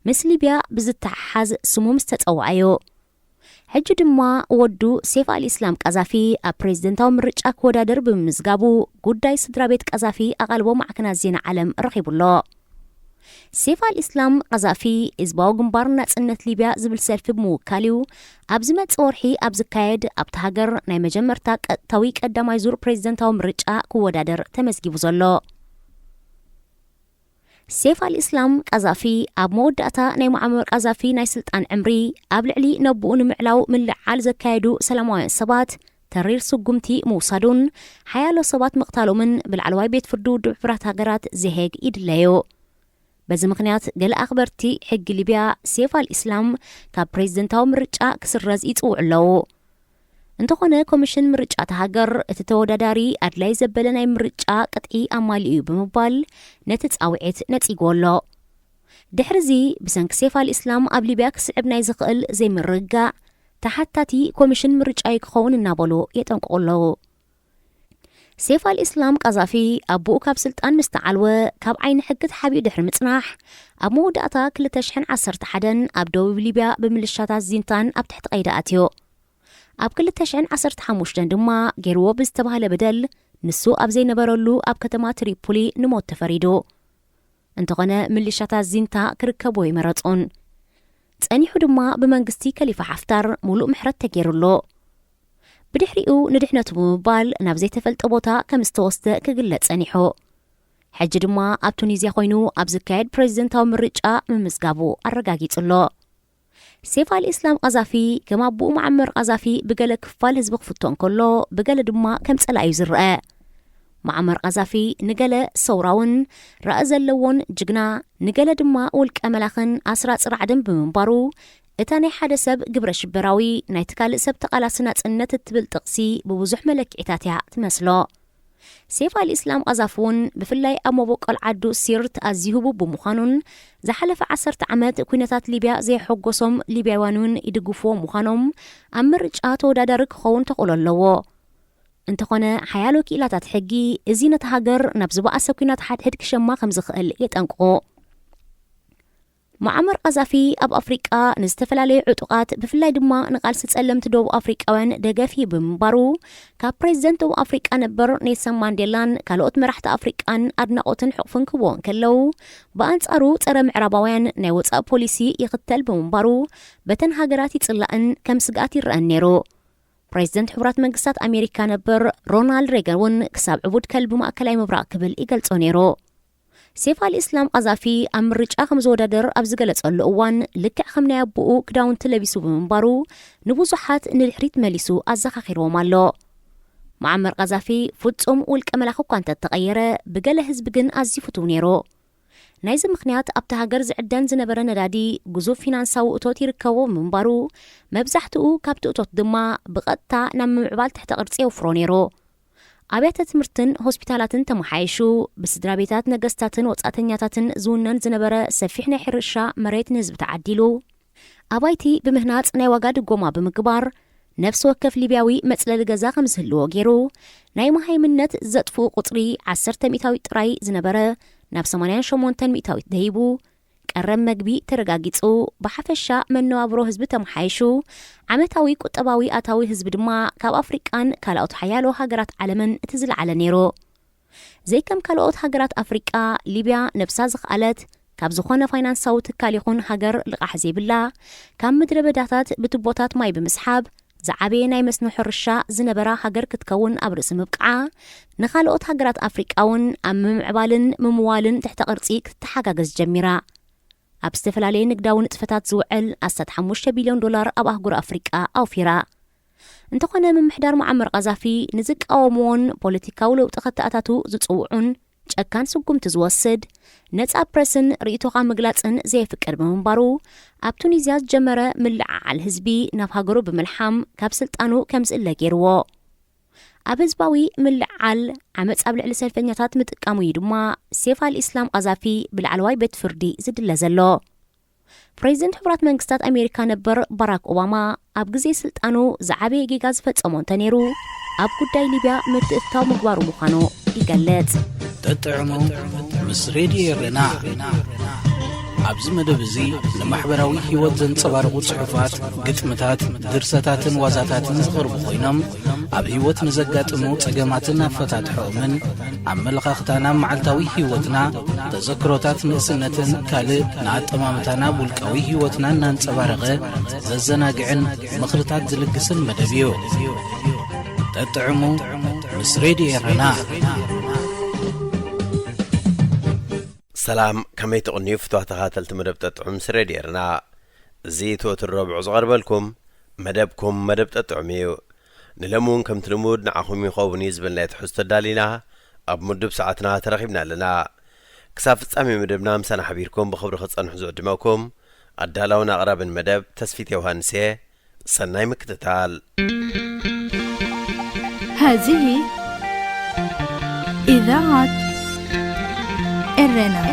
ምስ ሊብያ ብዝተሓሓዝ ስሙ ምስ ተጸውዐ እዩ። ሕጂ ድማ ወዱ ሴፍ ኣል ኢስላም ቀዛፊ ኣብ ፕሬዝደንታዊ ምርጫ ክወዳደር ብምምዝጋቡ፣ ጉዳይ ስድራ ቤት ቀዛፊ ኣቓልቦ ማዕከናት ዜና ዓለም ረኺቡ ኣሎ። ሴፍ ኣል ኢስላም ቀዛፊ ህዝባዊ ግንባር ናጽነት ሊብያ ዝብል ሰልፊ ብምውካል እዩ፣ ኣብ ዝመጽእ ወርሒ ኣብ ዝካየድ ኣብታ ሃገር ናይ መጀመርታ ቀጥታዊ ቀዳማይ ዙር ፕሬዝደንታዊ ምርጫ ክወዳደር ተመዝጊቡ ዘሎ። ሴፍ ኣል ኢስላም ቀዛፊ ኣብ መወዳእታ ናይ ሙዓመር ቀዛፊ ናይ ስልጣን ዕምሪ፣ ኣብ ልዕሊ ነብኡ ንምዕላው ምልዕዓል ዘካየዱ ሰላማውያን ሰባት ተሪር ስጉምቲ ምውሳዱን ሓያሎ ሰባት ምቕታሎምን ብላዕለዋይ ቤት ፍርዲ ውድብ ሕቡራት ሃገራት ዘሄግ ይድለዩ። በዚ ምኽንያት ገለ ኣኽበርቲ ሕጊ ሊብያ ሴፍ ኣል ኢስላም ካብ ፕሬዝደንታዊ ምርጫ ክስረዝ ይጽውዑ ኣለዉ። እንተኾነ ኮሚሽን ምርጫ እታ ሃገር እቲ ተወዳዳሪ ኣድላይ ዘበለ ናይ ምርጫ ቅጥዒ ኣማሊኡ እዩ ብምባል ነቲ ጻውዒት ነጺግዎ ኣሎ። ድሕሪ እዚ ብሰንኪ ሴፍ ኣል ኢስላም ኣብ ሊብያ ክስዕብ ናይ ዝኽእል ዘይምርግጋእ ተሓታቲ ኮሚሽን ምርጫ እዩ ክኸውን እናበሉ የጠንቅቑ ኣለዉ። ሴፍ ኣል ኢስላም ቀዛፊ ኣቦኡ ካብ ስልጣን ምስ ተዓልወ ካብ ዓይኒ ሕጊ ተሓቢኡ ድሕሪ ምጽናሕ ኣብ መወዳእታ ክልተ ሽሕን ዓሰርተ ሓደን ኣብ ደቡብ ሊብያ ብምልሻታት ዚንታን ኣብ ትሕቲ ቀይዲ ኣትዩ። ኣብ ክልተ ሽሕን ዓሰርተ ሓሙሽተን ድማ ገይርዎ ብዝተባህለ በደል ንሱ ኣብ ዘይነበረሉ ኣብ ከተማ ትሪፖሊ ንሞት ተፈሪዱ። እንተኾነ ምልሻታት ዚንታ ክርከብዎ ይመረጹን። ጸኒሑ ድማ ብመንግስቲ ከሊፋ ሓፍታር ሙሉእ ምሕረት ተገይሩሉ። ብድሕሪኡ ንድሕነቱ ብምባል ናብ ዘይተፈልጠ ቦታ ከም ዝተወስደ ክግለጽ ጸኒሑ። ሕጂ ድማ ኣብ ቱኒዝያ ኮይኑ ኣብ ዝካየድ ፕሬዝደንታዊ ምርጫ ምምዝጋቡ ኣረጋጊጹ ኣሎ። ሴፍ ኣል ኢስላም ቀዛፊ ከም ኣቦኡ መዓመር ቀዛፊ ብገለ ክፋል ህዝቢ ክፍቶ እንከሎ፣ ብገለ ድማ ከም ጸላኢ እዩ ዝረአ። መዓመር ቀዛፊ ንገለ ሰውራውን ራኢ ዘለዎን ጅግና፣ ንገለ ድማ ውልቀ መላኽን ኣስራጺ ራዕድን ብምንባሩ፣ እታ ናይ ሓደ ሰብ ግብረ ሽበራዊ ናይቲ ካልእ ሰብ ተቓላሲ ናጽነት እትብል ጥቕሲ ብብዙሕ መለክዒታት እያ ትመስሎ። ሴፍ ኣል ኢስላም ቀዛፊ እውን ብፍላይ ኣብ መበቆል ዓዱ ሲርት ኣዝዩ ህቡብ ብምዃኑን ዝሓለፈ ዓሰርተ ዓመት ኲነታት ሊብያ ዘየሐጎሶም ሊብያውያን እውን ይድግፍዎ ምዃኖም ኣብ ምርጫ ተወዳዳሪ ክኸውን ተኽእሎ ኣለዎ። እንተኾነ ሓያሎ ክኢላታት ሕጊ እዚ ነታ ሃገር ናብ ዝበኣሰ ኲናት ሓድሕድ ክሸማ ከም ዝኽእል የጠንቅቑ። መዓመር ቃዛፊ ኣብ ኣፍሪቃ ንዝተፈላለዩ ዕጡቓት፣ ብፍላይ ድማ ንቓልሲ ጸለምቲ ደቡብ ኣፍሪቃውያን ደገፍ ይህብ ብምንባሩ፣ ካብ ፕሬዚደንት ደቡብ ኣፍሪቃ ነበር ኔልሰን ማንዴላን ካልኦት መራሕቲ ኣፍሪቃን ኣድናቖትን ሕቑፍን ክህብዎ እንከለዉ፣ ብኣንጻሩ ጸረ ምዕራባውያን ናይ ወጻኢ ፖሊሲ ይኽተል ብምንባሩ፣ በተን ሃገራት ይጽላእን ከም ስግኣት ይረኣን ነይሩ። ፕሬዚደንት ሕቡራት መንግስታት ኣሜሪካ ነበር ሮናልድ ሬገን እውን ክሳብ ዕቡድ ከልቢ ማእከላይ ምብራቕ ክብል ይገልጾ ነይሩ። ሴፍ ኣል ኢስላም ቃዛፊ ኣብ ምርጫ ከም ዝወዳደር ኣብ ዝገለጸሉ እዋን፣ ልክዕ ከም ናይ ኣቦኡ ክዳውንቲ ለቢሱ ብምንባሩ፣ ንብዙሓት ንድሕሪት መሊሱ ኣዘኻኺርዎም ኣሎ። መዓመር ቃዛፊ ፍጹም ውልቀ መላኺ እኳ እንተተቐየረ፣ ብገለ ህዝቢ ግን ኣዝዩ ፍቱው ነይሩ። ናይዚ ምኽንያት ኣብቲ ሃገር ዝዕደን ዝነበረ ነዳዲ ግዙፍ ፊናንሳዊ እቶት ይርከቦ ብምንባሩ፣ መብዛሕትኡ ካብቲ እቶት ድማ ብቐጥታ ናብ ምምዕባል ትሕተ ቅርጺ የውፍሮ ነይሩ። ኣብያተ ትምህርትን ሆስፒታላትን ተመሓየሹ፣ ብስድራ ቤታት ነገስታትን ወጻእተኛታትን ዝውነን ዝነበረ ሰፊሕ ናይ ሕርሻ መሬት ንህዝቢ ተዓዲሉ። ኣባይቲ ብምህናጽ ናይ ዋጋ ድጎማ ብምግባር፣ ነፍሲ ወከፍ ሊብያዊ መጽለሊ ገዛ ከም ዝህልዎ ገይሩ፣ ናይ መሃይምነት ዘጥፍኡ ቁጽሪ ዓሰርተ ሚእታዊት ጥራይ ዝነበረ ናብ ሰማንያን ሸሞንተን ሚእታዊት ደይቡ፣ ቀረብ መግቢ ተረጋጊጹ፣ ብሓፈሻ መነባብሮ ህዝቢ ተመሓይሹ፣ ዓመታዊ ቁጠባዊ ኣታዊ ህዝቢ ድማ ካብ ኣፍሪቃን ካልኦት ሓያሎ ሃገራት ዓለምን እቲ ዝለዓለ ነይሩ። ዘይከም ካልኦት ሃገራት ኣፍሪቃ፣ ሊብያ ነብሳ ዝኸኣለት፣ ካብ ዝኾነ ፋይናንሳዊ ትካል ይኹን ሃገር ልቓሕ ዘይብላ፣ ካብ ምድረ በዳታት ብቱቦታት ማይ ብምስሓብ፣ ዝዓበየ ናይ መስኖ ሕርሻ ዝነበራ ሃገር ክትከውን ኣብ ርእሲ ምብቅዓ፣ ንኻልኦት ሃገራት ኣፍሪቃ እውን ኣብ ምምዕባልን ምምዋልን ትሕተ ቅርጺ ክትተሓጋገዝ ጀሚራ። ኣብ ዝተፈላለየ ንግዳዊ ንጥፈታት ዝውዕል ኣስታት ሓሙሽተ ቢልዮን ዶላር ኣብ ኣህጉር ኣፍሪቃ ኣውፊራ። እንተኾነ፣ ምምሕዳር መዓመር ቃዛፊ ንዝቃወምዎን ፖለቲካዊ ለውጢ ከተኣታቱ ዝጽውዑን ጨካን ስጉምቲ ዝወስድ፣ ነጻ ፕረስን ርእይቶኻ ምግላጽን ዘየፍቅድ ብምንባሩ፣ ኣብ ቱኒዝያ ዝጀመረ ምልዕዓል ህዝቢ ናብ ሃገሩ ብምልሓም ካብ ስልጣኑ ከም ዝእለ ገይርዎ። ኣብ ህዝባዊ ምልዕዓል፣ ዓመጽ ኣብ ልዕሊ ሰልፈኛታት ምጥቃሙ እዩ ድማ ሴፍ ኣል ኢስላም ቃዛፊ ብላዕለዋይ ቤት ፍርዲ ዝድለ ዘሎ። ፕሬዚደንት ሕቡራት መንግስታት ኣሜሪካ ነበር ባራክ ኦባማ፣ ኣብ ግዜ ስልጣኑ ዝዓበየ ጌጋ ዝፈጸሞ እንተነይሩ፣ ኣብ ጉዳይ ሊብያ ምትእትታው ምግባሩ ምዃኑ ይገልጽ። ጠጥዕሙ ምስ ሬድዮ ኤረና። ኣብዚ መደብ እዚ ንማሕበራዊ ህይወት ዘንጸባርቑ ጽሑፋት፣ ግጥምታት፣ ድርሰታትን ዋዛታትን ዝቐርቡ ኮይኖም፣ ኣብ ህይወት ንዘጋጥሙ ጸገማትን ኣፈታትሖኦምን፣ ኣመለኻኽታና ኣብ መዓልታዊ ህይወትና፣ ተዘክሮታት ንእስነትን ካልእ ንኣጠማምታና ኣብ ውልቃዊ ህይወትና እናንጸባረቐ ዘዘናግዕን ምኽርታት ዝልግስን መደብ እዩ። ጠጥዕሙ ምስ ሬድዮ ኤረና። ሰላም፣ ከመይ ትቕንዩ ፍትዋ ተኻተልቲ መደብ ጠጥዑም ምስ ሬድዮ ኤረና? እዚ እቲ ወትሩ ረቡዕ ዝቐርበልኩም መደብኩም መደብ ጠጥዑም እዩ። ንለሚ እውን ከምቲ ልሙድ ንዓኹም ይኸውን እዩ ዝበልናዮ ትሕዝቶ ኣዳሊና ኣብ ምዱብ ሰዓትና ተረኺብና ኣለና። ክሳብ ፍጻሜ መደብና ምሳና ሓቢርኩም ብኽብሪ ክጸንሑ ዝዕድመኩም ኣዳላውን ኣቕራብን መደብ ተስፊት ዮሃንስ እየ። ሰናይ ምክትታል። هذه إذاعة إرنا.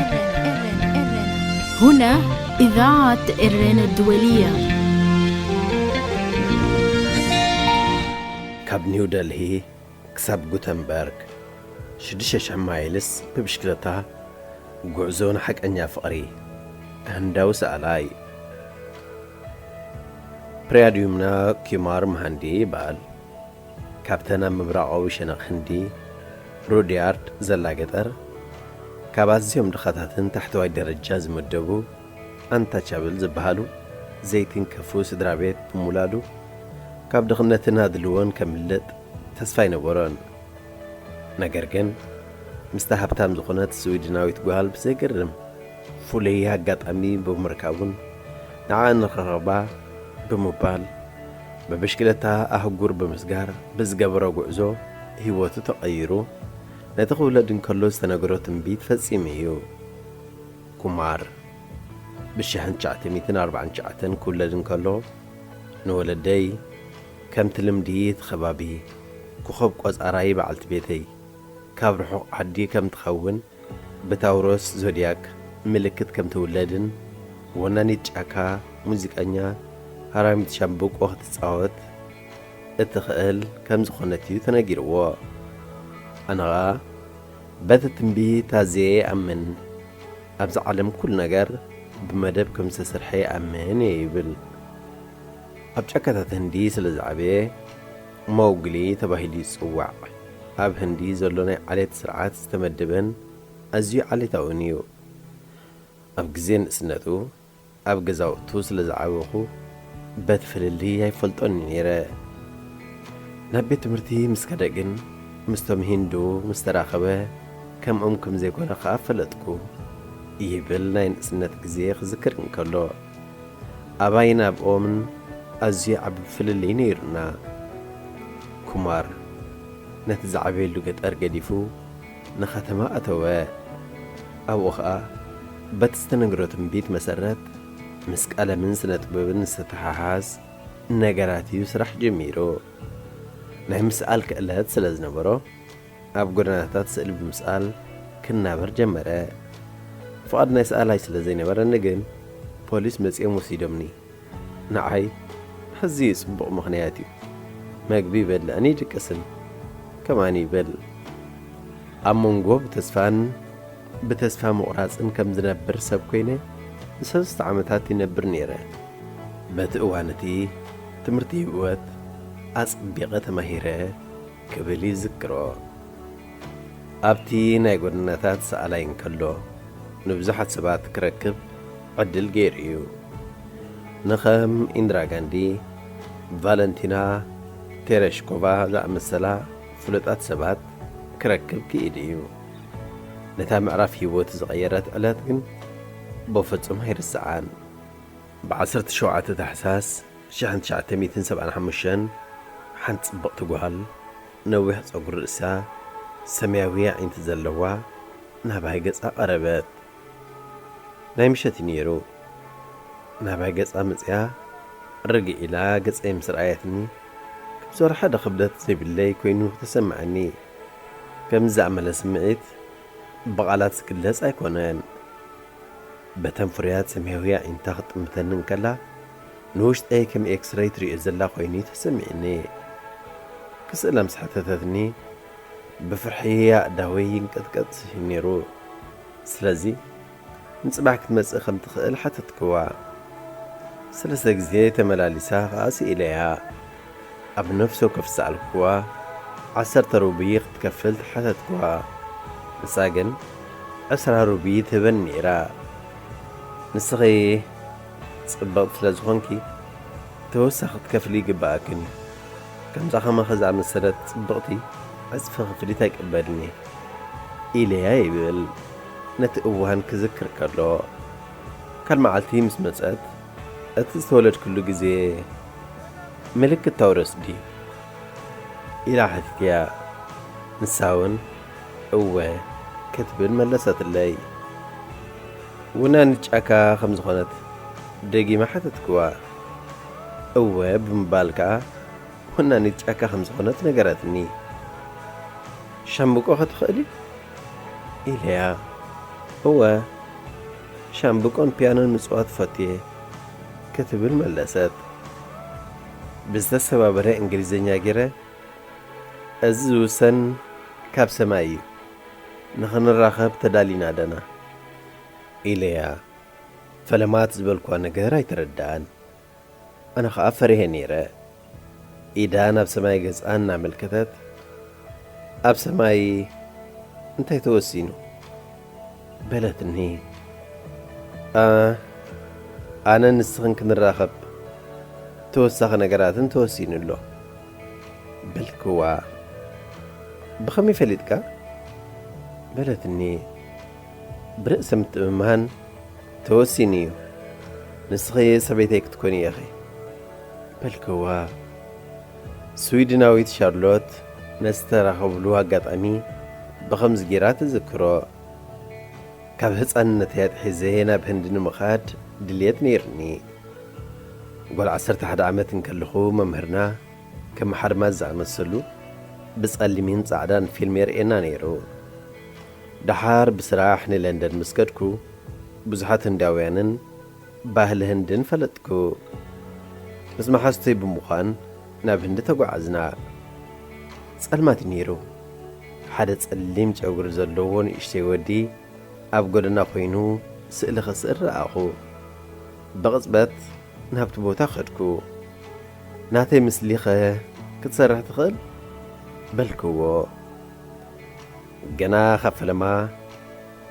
هنا إذاعة إرنا الدولية. ካብ ኒው ደልሂ ክሳብ ጉተንበርግ ሽዱሽተ ሽሕ ማይልስ ብብሽክለታ። ጉዕዞ ንሓቀኛ ፍቕሪ። ህንዳዊ ሰኣላይ ፕሪያድዩምና ኪማር መሃንዲ ይበሃል። ካብተን ኣብ ምብራቓዊ ሸነኽ ህንዲ ሩድያርድ ዘላ ገጠር፣ ካብ ኣዝዮም ድኻታትን ታሕተዋይ ደረጃ ዝምደቡ ኣንታቻብል ዝበሃሉ ዘይትንከፉ ስድራ ቤት ብምውላዱ፣ ካብ ድኽነትን ኣድልዎን ከምልጥ ተስፋ ኣይነበሮን። ነገር ግን ምስታ ሃብታም ዝኾነት ስዊድናዊት ጓል ብዘገርም ፍሉይ ኣጋጣሚ ብምርካቡን ንዓኣ ንኽረኽባ ብምባል ብብሽክለታ ኣህጉር ብምስጋር ብዝገበሮ ጉዕዞ ህይወቱ ተቐይሩ። ነቲ ክውለድ እንከሎ ዝተነገሮ ትንቢት ፈጺሙ እዩ። ኩማር ብሽሕን ትሽዓተ ሚእትን ኣርባዓን ትሽዓተን ክውለድ እንከሎ ንወለደይ ከምቲ ልምዲ እቲ ከባቢ ኮኸብ ቆጻራይ በዓልቲ ቤተይ ካብ ርሑቕ ዓዲ ከም ትኸውን ብታውሮስ ዞድያክ ምልክት ከም ትውለድን ወናኒት ጫካ ሙዚቀኛ ሃራሚት ሻምብቆ ክትጻወት እትኽእል ከም ዝኾነት እዩ ተነጊርዎ። ኣነ ኸኣ በቲ ትንቢት ኣዝየ ይኣምን። ኣብዚ ዓለም ኩሉ ነገር ብመደብ ከም ዝተሰርሐ ይኣምን እየ ይብል። ኣብ ጫካታት ህንዲ ስለ ዝዓበየ መውግሊ ተባሂሉ ይጽዋዕ። ኣብ ህንዲ ዘሎ ናይ ዓሌት ስርዓት ዝተመደበን ኣዝዩ ዓሌታውን እዩ። ኣብ ግዜ ንእስነቱ ኣብ ገዛውቱ ስለ ዝዓበኹ በቲ ፍልልይ ኣይፈልጦን ነይረ። ናብ ቤት ትምህርቲ ምስ ከደ ግን ምስቶም ሂንዱ ምስ ተራኸበ ከምኦም ከም ዘይኮነ ከኣ ፈለጥኩ ይብል ናይ ንእስነት ግዜ ክዝክር እንከሎ። ኣባይን ኣብኦምን ኣዝዩ ዓቢ ፍልልይ ነይሩና። ኩማር ነቲ ዝዓበየሉ ገጠር ገዲፉ ንኸተማ ኣተወ። ኣብኡ ኸኣ በቲ ዝተነግሮ ትንቢት መሰረት ምስ ቀለምን ስነ ጥበብን ዝተተሓሓዝ ነገራት እዩ ስራሕ ጀሚሩ። ናይ ምስኣል ክእለት ስለ ዝነበሮ ኣብ ጎደናታት ስእሊ ብምስኣል ክናበር ጀመረ። ፍቓድ ናይ ሰኣላይ ስለ ዘይነበረኒ ግን ፖሊስ መጺኦም ወሲዶምኒ። ንዓይ ኣዝዩ ጽቡቕ ምኽንያት እዩ። መግቢ ይበልዕን ይድቅስን። ከማን ይብል። ኣብ መንጎ ብተስፋን ብተስፋ ምቑራጽን ከም ዝነብር ሰብ ኮይነ ንሰለስተ ዓመታት ይነብር ነይረ። በቲ እዋን እቲ ትምህርቲ ህይወት ኣጸቢቐ ተማሂረ ክብል ይዝክሮ። ኣብቲ ናይ ጎደናታት ሰኣላይ እንከሎ ንብዙሓት ሰባት ክረክብ ዕድል ገይሩ እዩ። ንኸም ኢንድራ ጋንዲ፣ ቫለንቲና ቴረሽኮቫ ዝኣመሰላ ፍሉጣት ሰባት ክረክብ ክኢሉ እዩ። ነታ ምዕራፍ ህይወቱ ዝቐየረት ዕለት ግን ብፍጹም ኣይርስዓን። ብ ዓሰርተ ሸውዓተ ታሕሳስ ሽሕን ትሽዓተ ሚእትን ሰብዓን ሓሙሽተን ሓንቲ ጽብቕቲ ጓል፣ ነዊሕ ጸጉሪ ርእሳ፣ ሰማያዊ ኣዒንቲ ዘለዋ፣ ናባይ ገጻ ቀረበት። ናይ ምሸት እዩ ነይሩ። ናባይ ገጻ መጺኣ፣ ርግእ ኢላ ገጸይ ምስ ረኣየትኒ፣ ከም ዞር ሓደ ክብደት ዘይብለይ ኮይኑ ተሰምዓኒ። ከምዚ ዝኣመለ ስምዒት ብቓላት ዝግለጽ ኣይኮነን። በተን ፍሩያት ሰማያዊ ኣዒንታ ክትጥምተኒ እንከላ፣ ንውሽጠይ ከም ኤክስረይ ትርእዮ ዘላ ኮይኑ እዩ ተሰሚዕኒ። ክስእላ ምስ ሓተተትኒ፣ ብፍርሒ ኣእዳወይ ይንቀጥቀጥ ነይሩ። ስለዚ፣ ንጽባሕ ክትመጽእ ከም ትኽእል ሓተትክዋ። ሰለስተ ግዜ ተመላሊሳ ከኣ ስኢለያ። ኣብ ነፍሲ ወከፍ ዝሰኣልክዋ፣ ዓሰርተ ሩብይ ክትከፍል ሓተትክዋ። ንሳ ግን ዕስራ ሩብይ ትህበኒ ነይራ። ንስኺ ጽብቕቲ ስለ ዝኾንኪ፣ ተወሳኺ ክትከፍሊ ይግብኣክን እዩ። ከምዛ ከማኺ ዝኣመሰለት ጽብቕቲ ዕጽፊ ክፍሊት ኣይቅበልን እየ ኢለያ ይብል ነቲ እዋን ክዝክር ከሎ። ካልእ መዓልቲ ምስ መጸት፣ እቲ ዝተወለድክሉ ግዜ ምልክት ታውረስ ድዩ? ኢላ ሓቲትያ። ንሳ እውን እወ ክትብል መለሰትለይ። ወናኒት ጫካ ከም ዝኾነት ደጊመ ሓተትክዋ። እወ ብምባል ከኣ ወናኒት ጫካ ከም ዝኾነት ነገረትኒ። ሻምብቆ ከ ትኽእሊ? ኢለያ። እወ፣ ሻምብቆን ፒያኖን ምጽዋት እፈቱ እየ ክትብል መለሰት። ብዝተሰባበረ እንግሊዝኛ ገይረ፣ እዚ ዝውሰን ካብ ሰማይ እዩ። ንኽንራኸብ ተዳሊና ደና ኢለያ። ፈለማ እቲ ዝበልክዋ ነገር ኣይተረድኣን። ኣነ ኸኣ ፈሪሀ ነይረ። ኢዳ ናብ ሰማይ ገጻ እናመልከተት፣ ኣብ ሰማይ እንታይ ተወሲኑ? በለትኒ። ኣ፣ ኣነን ንስኽን ክንራኸብ ተወሳኺ ነገራትን ተወሲኑ ኣሎ። በልክዋ። ብኸመይ ፈሊጥካ? በለትኒ። ብርእሰ ምትእምማን ተወሲኑ እዩ። ንስኺ ሰበይተይ ክትኮኒ ኢኺ። በልክዋ። ስዊድናዊት ሻርሎት ነቲ ዝተራኸብሉ ኣጋጣሚ ብኸምዚ ገይራ ትዝክሮ። ካብ ህጻንነተይ ኣትሒዘ ናብ ህንዲ ንምኻድ ድልየት ነይሩኒ። ጓል ዓሰርተ ሓደ ዓመት እንከለኹ መምህርና ከም ሓርማዝ ዝኣመሰሉ ብጸሊምን ጻዕዳን ፊልም የርእየና ነይሩ። ደሓር ብስራሕ ንለንደን ምስ ከድኩ፣ ብዙሓት ህንዳውያንን ባህሊ ህንድን ፈለጥኩ። ምስ መሓዙተይ ብምዃን ናብ ህንዲ ተጓዓዝና። ጸልማት እዩ ነይሩ። ሓደ ጸሊም ጨጉሪ ዘለዎ ንእሽተይ ወዲ ኣብ ጎደና ኮይኑ ስእሊ ክስእል ረኣኹ። ብቕጽበት ናብቲ ቦታ ኸድኩ። "ናተይ ምስሊኸ ክትሰርሕ ትኽእል?" በልክዎ። ገና ካብ ፈለማ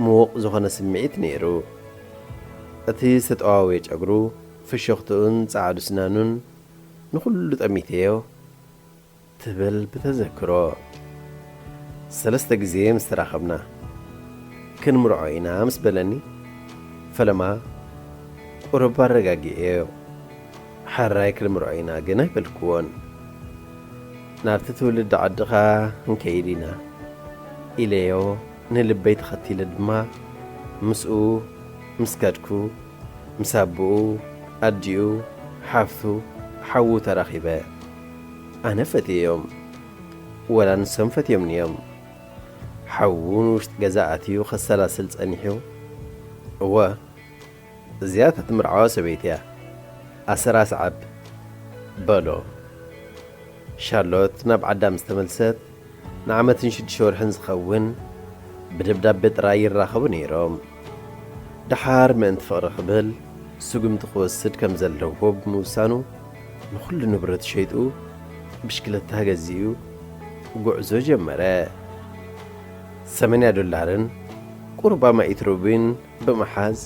ምዉቕ ዝኾነ ስምዒት ነይሩ። እቲ ዝተጠዋወየ ጨጉሩ፣ ፍሽኽትኡን ጻዕዱ ስናኑን ንኹሉ ጠሚተዮ ትብል ብተዘክሮ። ሰለስተ ግዜ ምስ ተራኸብና፣ "ክንምርዖ ኢና" ምስ በለኒ፣ ፈለማ ቁሩብ ኣረጋጊኤዮ። "ሕራይ ክንምርዖ ኢና" ግን ኣይበልክዎን። "ናብቲ ትውልዲ ዓድኻ ክንከይድ ኢና" ኢለዮ፣ ንልበይ ተኸቲለ ድማ ምስኡ ምስ ከድኩ፣ ምስ ኣቦኡ፣ ኣዲኡ፣ ሓፍቱ፣ ሓዉ ተራኺበ። ኣነ ፈትየዮም፣ ወላ ንሶም ፈትዮምኒ እዮም። ሓዉ ንውሽጢ ገዛ ኣትዩ ከሰላስል ጸኒሑ፣ "እወ፣ እዚኣ እታ ትምርዓዋ ሰበይቲ እያ፣ ኣሰራ ሰዓብ" በሎ። ሻርሎት ናብ ዓዳ ምስ ተመልሰት፣ ንዓመትን ሽዱሽተ ወርሕን ዝኸውን ብደብዳቤ ጥራይ ይራኸቡ ነይሮም። ደሓር ምእንቲ ፍቕሪ ክብል ስጉምቲ ክወስድ ከም ዘለዎ ብምውሳኑ፣ ንኹሉ ንብረቱ ሸይጡ ብሽክለታ ገዚኡ ጉዕዞ ጀመረ። ሰማንያ ዶላርን ቁሩብ ኣማኢት ሩቢን ብምሓዝ፣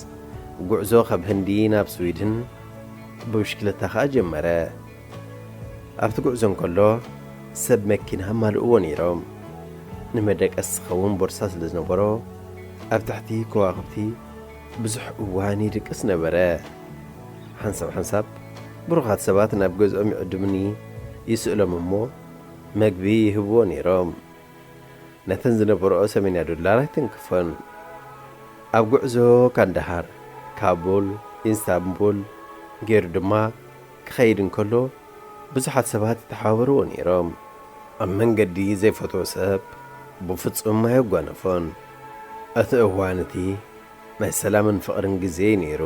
ጉዕዞ ካብ ህንዲ ናብ ስዊድን ብብሽክለታ ኸኣ ጀመረ። ኣብቲ ጉዕዞ እንከሎ፣ ሰብ መኪና ኣማልእዎ ነይሮም። ንመደቀሲ ዝኸውን ቦርሳ ስለ ዝነበሮ፣ ኣብ ትሕቲ ከዋኽብቲ ብዙሕ እዋን ይድቅስ ነበረ። ሓንሳብ ሓንሳብ፣ ብሩኻት ሰባት ናብ ገዝኦም ይዕድሙኒ፣ ይስእሎም እሞ፣ መግቢ ይህብዎ ነይሮም። ነተን ዝነበርኦ ሰማንያ ዶላር ኣይተንክፎን። ኣብ ጉዕዞ ካንዳሃር፣ ካቡል፣ ኢስታንቡል ገይሩ ድማ ክኸይድ እንከሎ፣ ብዙሓት ሰባት ይተሓባበርዎ ነይሮም። ኣብ መንገዲ ዘይፈትዎ ሰብ ብፍጹም ኣየጓነፎን። እቲ እዋን እቲ ናይ ሰላምን ፍቕርን ግዜ እዩ ነይሩ።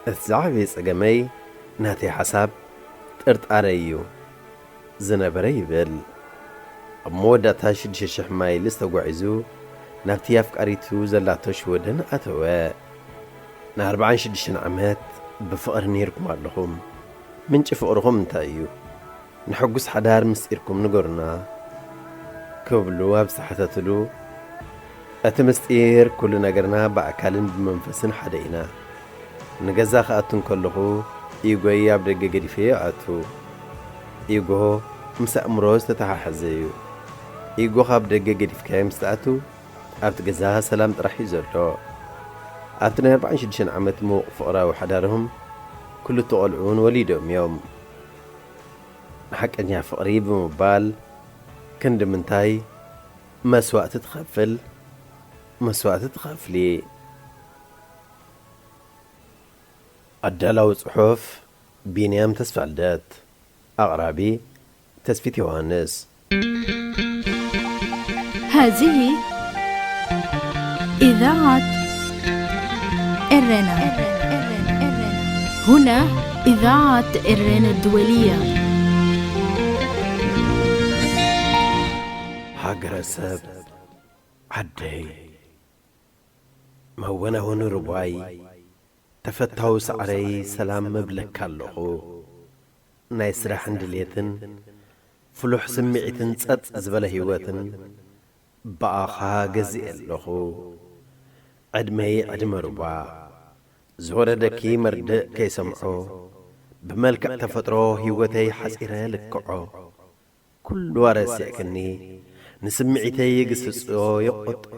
እቲ ዝዓበየ ጸገመይ ናተይ ሓሳብ ጥርጣረ እዩ ዝነበረ ይብል። ኣብ መወዳእታ ሽዱሽተ ሽሕ ማይልስ ተጓዒዙ ናብቲ ኣፍቃሪቱ ዘላቶ ሽወደን ኣተወ። "ንኣርባዓን ሽዱሽተን ዓመት ብፍቕሪ ነይርኩም ኣለኹም። ምንጪ ፍቕርኹም እንታይ እዩ? ንሕጉስ ሓዳር ምስጢርኩም ንገሩና" ክብሉ ኣብ ዝተሓተትሉ፣ "እቲ ምስጢር፣ ኩሉ ነገርና ብኣካልን ብመንፈስን ሓደ ኢና። ንገዛ ክኣቱ እንከለኹ፣ ኢጎይ ኣብ ደገ ገዲፈዮ እኣቱ። ኢጎ ምስ ኣእምሮ ዝተተሓሓዘ እዩ። ኢጎ ካብ ደገ ገዲፍካዮ ምስ ትኣቱ፣ ኣብቲ ገዛ ሰላም ጥራሕ እዩ ዘሎ።" ኣብቲ ናይ ኣርባዓን ሽዱሽተን ዓመት ምዉቕ ፍቕራዊ ሓዳርም፣ ክልተ ቖልዑ እውን ወሊዶም እዮም። ንሓቀኛ ፍቕሪ ብምባል ክንዲ ምንታይ መስዋእቲ ትኸፍል፣ መስዋእቲ ትኸፍሊ። ኣዳላዊ ጽሑፍ፣ ቢንያም ተስፋልደት። ኣቕራቢ፣ ተስፊት ዮሃንስ። هذه إذاعة إرنا. هنا إذاعة إرنا الدولية. ሃገረሰብ ዓደይ፣ መወናወኒ ሩባይ፣ ተፈታዊ ሳዕረይ ሰላም እብለካ ኣለኹ። ናይ ስራሕን ድሌትን ፍሉሕ ስምዒትን ጸጥ ዝበለ ህይወትን ብኣኻ ገዚኤ ኣለኹ። ዕድመይ ዕድመ ሩባ፣ ዝወረደኪ መርድእ ከይሰምዖ፣ ብመልክዕ ተፈጥሮ ህይወተይ ሓጺረ ልክዖ። ኩሉ ኣረሲዕክኒ፣ ንስምዒተይ ይግስጾ ይቆጥዖ።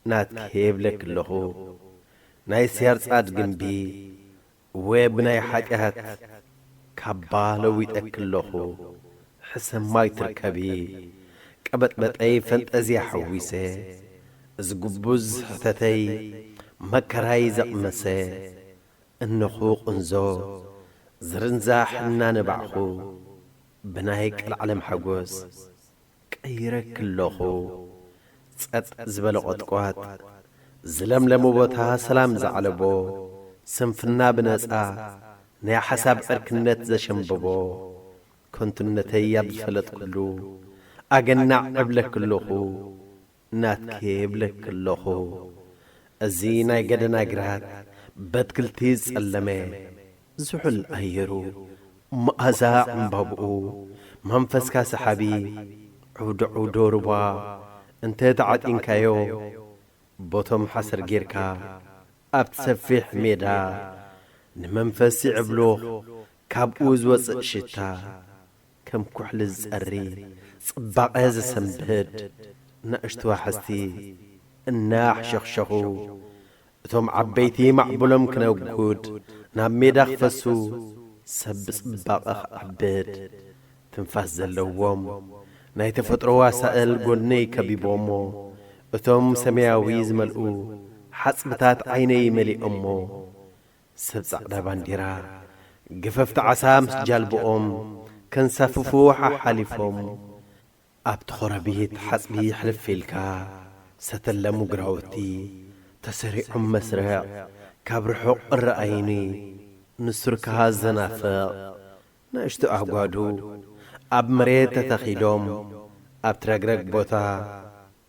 ናትኪ የብለኪ ኣለኹ፣ ናይ ስያር ጻድ ግምቢ፣ እወ ብናይ ሓጢኣት ካባ ለዊጠኪ ኣለኹ። ሕሰም ማይ ትርከቢ፣ ቀበጥበጠይ ፈንጠዝያ ሓዊሰ፣ እዚ ግቡዝ ስሕተተይ መከራይ ዘቕመሰ። እነኹ ቁንዞ ዝርንዛሕ እናነባዕኹ፣ ብናይ ቀልዓለም ሓጎስ ቀይረኪ ኣለኹ። ጸጥ ዝበለ ቖጥቋጥ፣ ዝለምለመ ቦታ ሰላም ዘዕለቦ፣ ስንፍና ብነጻ ናይ ሓሳብ ዕርክነት ዘሸምበቦ፣ ከንቱነተይ ኣብ ዝፈለጥኩሉ፣ ኣገናዕ እብለኪ ኣለኹ፣ ናትኪ እብለኪ ኣለኹ። እዚ ናይ ገደና ግራት በትክልቲ ዝጸለመ ዝሑል ኣየሩ፣ መኣዛ ዕምባብኡ፣ መንፈስካ ሰሓቢ ዕውዶ ዕውዶ ሩባ፣ እንተ ተዓጢንካዮ፣ ቦቶም ሓሰር ጌርካ፣ ኣብቲ ሰፊሕ ሜዳ፣ ንመንፈስ ይዕብሉኽ፣ ካብኡ ዝወጽእ ሽታ፣ ከም ኩሕሊ ዝጸሪ፣ ጽባቐ ዘሰንብድ፣ ንኣሽቱ ዋሕስቲ እናኣሕሸኽሸኹ፣ እቶም ዓበይቲ ማዕበሎም ክነጉድ፣ ናብ ሜዳ ክፈሱ፣ ሰብ ብጽባቐ ክዓብድ፣ ትንፋስ ዘለዎም፣ ናይ ተፈጥሮ ዋሳእል ጎነይ ከቢቦሞ፣ እቶም ሰማያዊ ዝመልኡ፣ ሓጽብታት ዓይነይ መሊኦሞ፣ ሰብ ጻዕዳ ባንዲራ፣ ገፈፍቲ ዓሳ ምስ ጃልብኦም፣ ከንሳፍፉ ሓሓሊፎም፣ ኣብቲ ኾረቢት ሓጽቢ ሕልፍ ኢልካ፣ ዝተለሙ ግራውቲ ተሰሪዖም መስርዕ፣ ካብ ርሑቕ እረኣዩኒ፣ ንሱርካ ዘናፍቕ። ንእሽቶ ኣጓዱ ኣብ መሬት ተተኺሎም፣ ኣብቲ ረግረግ ቦታ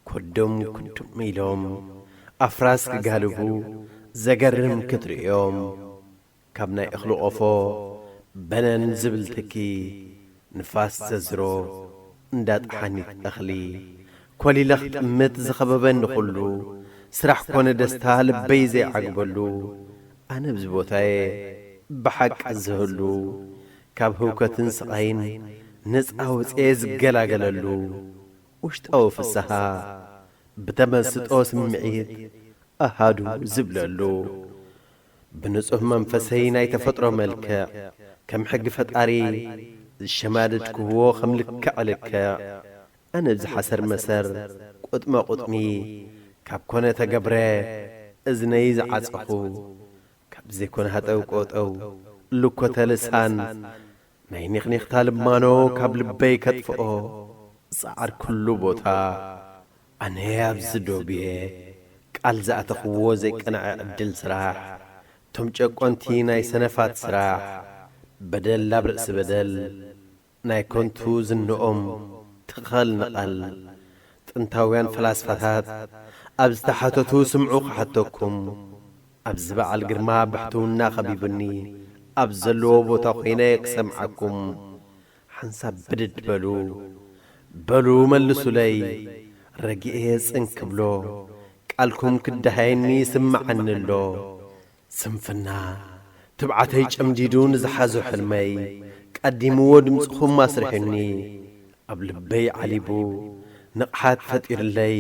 ኮዶም ኩድም ኢሎም፣ ኣፍራስ ክጋልቡ ዘገርም ክትርእዮም። ካብ ናይ እኽሊ ቆፎ በነን ዝብል ትኪ፣ ንፋስ ዘዝሮ እንዳ ጠሓኒት እኽሊ፣ ኮሊለ ክጥምት ዝኸበበኒ ኩሉ፣ ስራሕ ኮነ ደስታ ልበይ ዘይዓግበሉ፣ ኣነ ኣብዚ ቦታየ ብሓቂ ዝህሉ፣ ካብ ህውከትን ስቓይን ነጻ ወጽኤ ዝገላገለሉ፣ ውሽጣዊ ፍስሃ ብተመስጦ ስምዒት ኣሃዱ ዝብለሉ፣ ብንጹህ መንፈሰይ ናይ ተፈጥሮ መልክዕ፣ ከም ሕጊ ፈጣሪ ዝሸማደድክዎ ከም ልክዕ ልክዕ፣ ኣነ ኣብዚ ሓሰር መሰር ቁጥመ ቁጥሚ ካብ ኮነ ተገብረ፣ እዝነይ ዝዓጸኹ፣ ካብ ዘይኮነ ሃጠው ቆጠው ልኮተ ልሳን፣ ናይ ኒኽኒኽታ ልማኖ ካብ ልበይ ከጥፍኦ፣ ጻዕር ኩሉ ቦታ፣ ኣነ ኣብዚ ዶብየ፣ ቃል ዝኣተኽዎ ዘይቀንዐ ዕድል ስራሕ፣ እቶም ጨቆንቲ ናይ ሰነፋት ስራሕ፣ በደል ኣብ ርእሲ በደል፣ ናይ ከንቱ ዝንኦም ትኸል ንቐል። ጥንታውያን ፈላስፋታት ኣብ ዝተሓተቱ ስምዑ ክሓተኩም፣ ኣብዚ በዓል ግርማ ብሕትውና ከቢቡኒ፣ ኣብ ዘለዎ ቦታ ኮይነ ክሰምዓኩም። ሓንሳብ ብድድ በሉ፣ በሉ መልሱለይ፣ ረጊኤ ጽን ክብሎ፣ ቃልኩም ክደሃየኒ ይስምዓኒ ኣሎ። ስንፍና ትብዓተይ ጨምዲዱ ንዝሓዞ ሕልመይ፣ ቀዲምዎ ድምጽኹም ኣስሪሑኒ፣ ኣብ ልበይ ዓሊቡ ንቕሓት ፈጢርለይ፣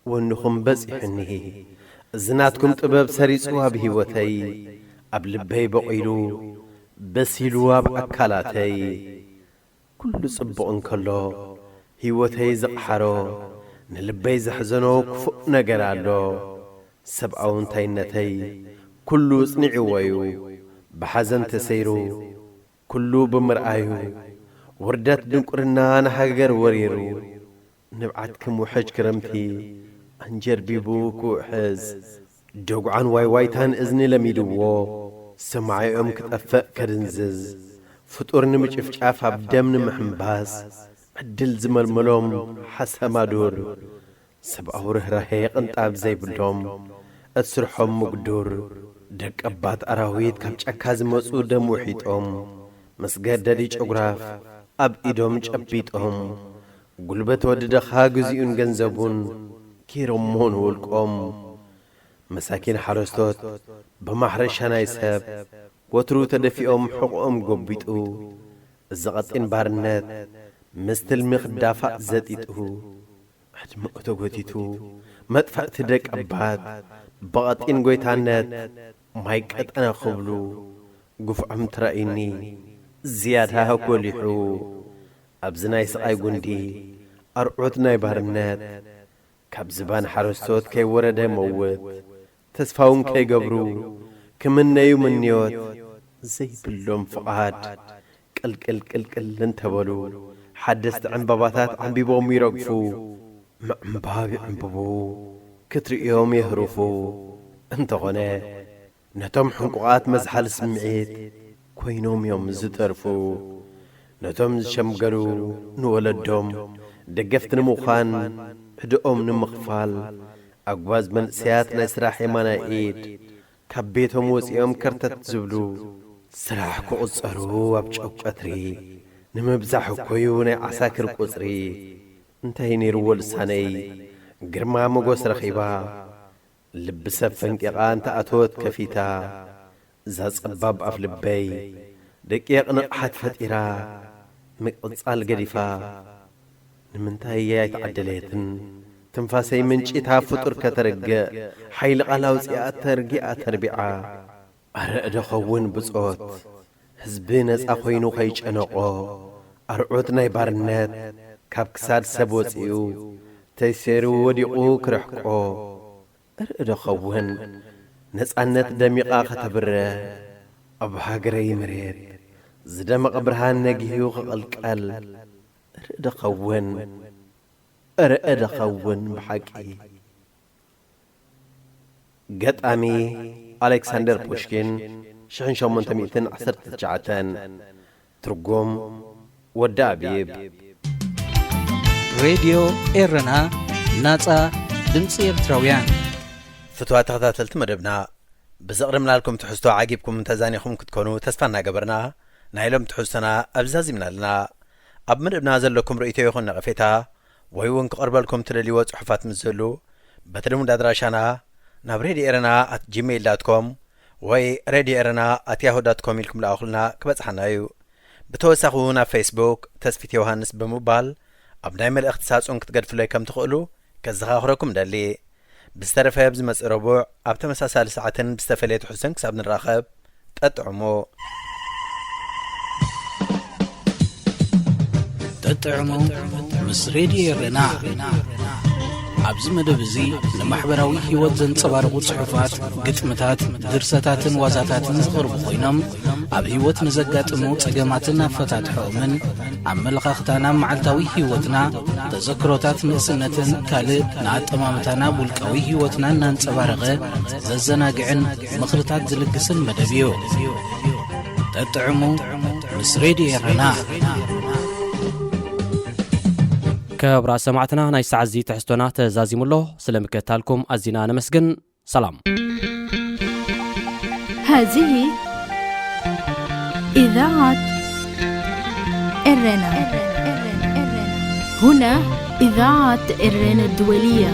ወንኹም በጺሑኒ። እዚ ናትኩም ጥበብ ሰሪጹ ኣብ ህይወተይ፣ ኣብ ልበይ በቒሉ በሲሉ ኣብ ኣካላተይ። ኩሉ ጽቡቕ እንከሎ፣ ህይወተይ ዝቕሓሮ፣ ንልበይ ዘሕዘኖ ክፉእ ነገር ኣሎ። ሰብኣዊ እንታይነተይ ኩሉ ጽኒዕዎ እዩ፣ ብሓዘን ተሰይሩ ኩሉ ብምርኣዩ። ውርደት ድንቁርና ንሃገር ወሪሩ፣ ንብዓት ከም ውሕጅ ክረምቲ ኣንጀርቢቡ ክውሕዝ፣ ደጉዓን ዋይዋይታን እዝኒ ለሚድዎ፣ ሰማዒኦም ክጠፍእ ከድንዝዝ፣ ፍጡር ንምጭፍጫፍ ኣብ ደም ንምሕምባስ፣ ዕድል ዝመልመሎም ሓሰማ ዱር፣ ሰብኣዊ ርህራሄ ቅንጣብ ዘይብሎም፣ እቲ ስርሖም ምጉዱር፣ ደቀባት ኣራዊት ካብ ጫካ ዝመጹ ደም ውሒጦም፣ ምስ ገደዲ ጨጉራፍ ኣብ ኢዶም ጨቢጦም፣ ጉልበት ወዲ ደኻ ግዚኡን ገንዘቡን ጌሮሞ ንውልቆም። መሳኪን ሓረስቶት ብማሕረሻ ናይ ሰብ ወትሩ ተደፊኦም ሕቖኦም ጎቢጡ፣ እዚ ቐጢን ባርነት ምስ ትልሚ ክዳፋእ ዘጢጡ፣ ዕድመኡ ተጎቲቱ፣ መጥፋእቲ ደቀባት ብቐጢን ጎይታነት ማይ ቀጠነ ክብሉ ግፍዖም ተራእዩኒ ዝያዳ ጎሊሑ። ኣብዚ ናይ ስቓይ ጉንዲ ኣርዑት ናይ ባርነት ካብ ዝባን ሓረስቶት ከይወረደ መውት፣ ተስፋውን ከይገብሩ ክምነዩ ምንዮት ዘይብሎም ፍቓድ ቅልቅል ቅልቅል እንተበሉ፣ ሓደስቲ ዕምባባታት ዓምቢቦም ይረግፉ። ምዕምባብ ይዕምብቡ፣ ክትርእዮም የህርፉ። እንተኾነ፣ ነቶም ሕንቁቓት መዝሓሊ ስምዒት ኮይኖም እዮም ዝተርፉ። ነቶም ዝሸምገሉ ንወለዶም ደገፍቲ ንምዃን፣ ዕድኦም ንምኽፋል፣ ኣጓዝ መንእሰያት ናይ ስራሕ የማናይ ኢድ፣ ካብ ቤቶም ወጺኦም ከርተት ዝብሉ፣ ስራሕ ክቑጸሩ ኣብ ጨው ቀትሪ፣ ንምብዛሕ እኮዩ ናይ ዓሳክር ቁጽሪ። እንታይ ነይርዎ ልሳነይ ግርማ ሞገስ ረኺባ፣ ልቢ ሰብ ፈንቂቓ እንተ ኣተወት ከፊታ፣ እዛ ጸባብ ኣፍ ልበይ ደቂቕ ንቕሓት ፈጢራ፣ ምቅጻል ገዲፋ። ንምንታይ እያ ኣይተዓደለትን? ትንፋሰይ ምንጪታ ፍጡር ከተርግእ፣ ሓይሊ ቃል ኣውጺኣ ተርጊኣ ተርቢዓ። ኣረ እደ ኸውን ብጾት፣ ህዝቢ ነጻ ኮይኑ ከይጨነቆ፣ ኣርዑት ናይ ባርነት ካብ ክሳድ ሰብ ወጺኡ፣ ተይሴሩ ወዲቑ ክርሕቆ። እረ እደ ኸውን፣ ነጻነት ደሚቓ ከተብርህ፣ ኣብ ሃገረይ መሬት ዝደመቐ ብርሃን ነጊሁ ክቕልቀል። እረ እደ ኸውን፣ እረ እደ ኸውን ብሓቂ። ገጣሚ ኣሌክሳንደር ፑሽኪን፣ ሽሕን ሸሞንተ ሚእትን ዓሰርተ ትሽዓተን። ትርጉም ወዲ ኣቢብ። ሬድዮ ኤረና፣ ናጻ ድምጺ ኤርትራውያን። ፍትዋ ተኸታተልቲ መደብና፣ ብዘቕርብናልኩም ትሕዝቶ ዓጊብኩም ተዛኒኹም ክትኮኑ ተስፋ እናገበርና፣ ናይ ሎም ትሕዝቶና ኣብዚ ዛዚምና ኣለና። ኣብ መደብና ዘለኩም ርእይቶ ይኹን ነቐፌታ፣ ወይ እውን ክቐርበልኩም ትደልይዎ ጽሑፋት ምስ ዝህሉ፣ በቲ ልሙድ ኣድራሻና ናብ ሬድዮ ኤረና ኣት ጂሜይል ዳት ኮም ወይ ሬድዮ ኤረና ኣት ያሁ ዳት ኮም ኢልኩም ልኣኹልና ክበጽሓና እዩ። ብተወሳኺ እውን ኣብ ፌስቡክ ተስፊት ዮሃንስ ብምባል ኣብ ናይ መልእኽቲ ሳጹን ክትገድፉለይ ከም ትኽእሉ ከዘኻኽረኩም እደሊ። ብዝተረፈ ኣብ ዝመጽእ ረቡዕ ኣብ ተመሳሳሊ ሰዓትን ብዝተፈለየ ትሕዝቶን ክሳብ ንራኸብ፣ ጠጥዕሙ። ጠጥዕሙ ምስ ሬድዮ ኤረና። ኣብዚ መደብ እዚ ንማሕበራዊ ህይወት ዘንጸባርቑ ጽሑፋት፣ ግጥምታት፣ ድርሰታትን ዋዛታትን ዝቐርቡ ኮይኖም፣ ኣብ ህይወት ንዘጋጥሙ ጸገማትን ኣፈታትሖኦምን፣ ኣመለኻኽታና ኣብ መዓልታዊ ህይወትና፣ ተዘክሮታት ንእስነትን ካልእ ንኣጠማምታና ኣብ ውልቃዊ ህይወትና እናንጸባረቐ ዘዘናግዕን ምኽርታት ዝልግስን መደብ እዩ። ጠጥዕሙ ምስ ሬድዮ ኤረና። ክቡራት ሰማዕትና፣ ናይ ሰዓት እዚ ትሕዝቶና ተዛዚሙ ኣሎ። ስለ ምክትታልኩም ኣዚና ነመስግን። ሰላም። هذه إذاعة إرنا. هنا إذاعة إرنا الدولية.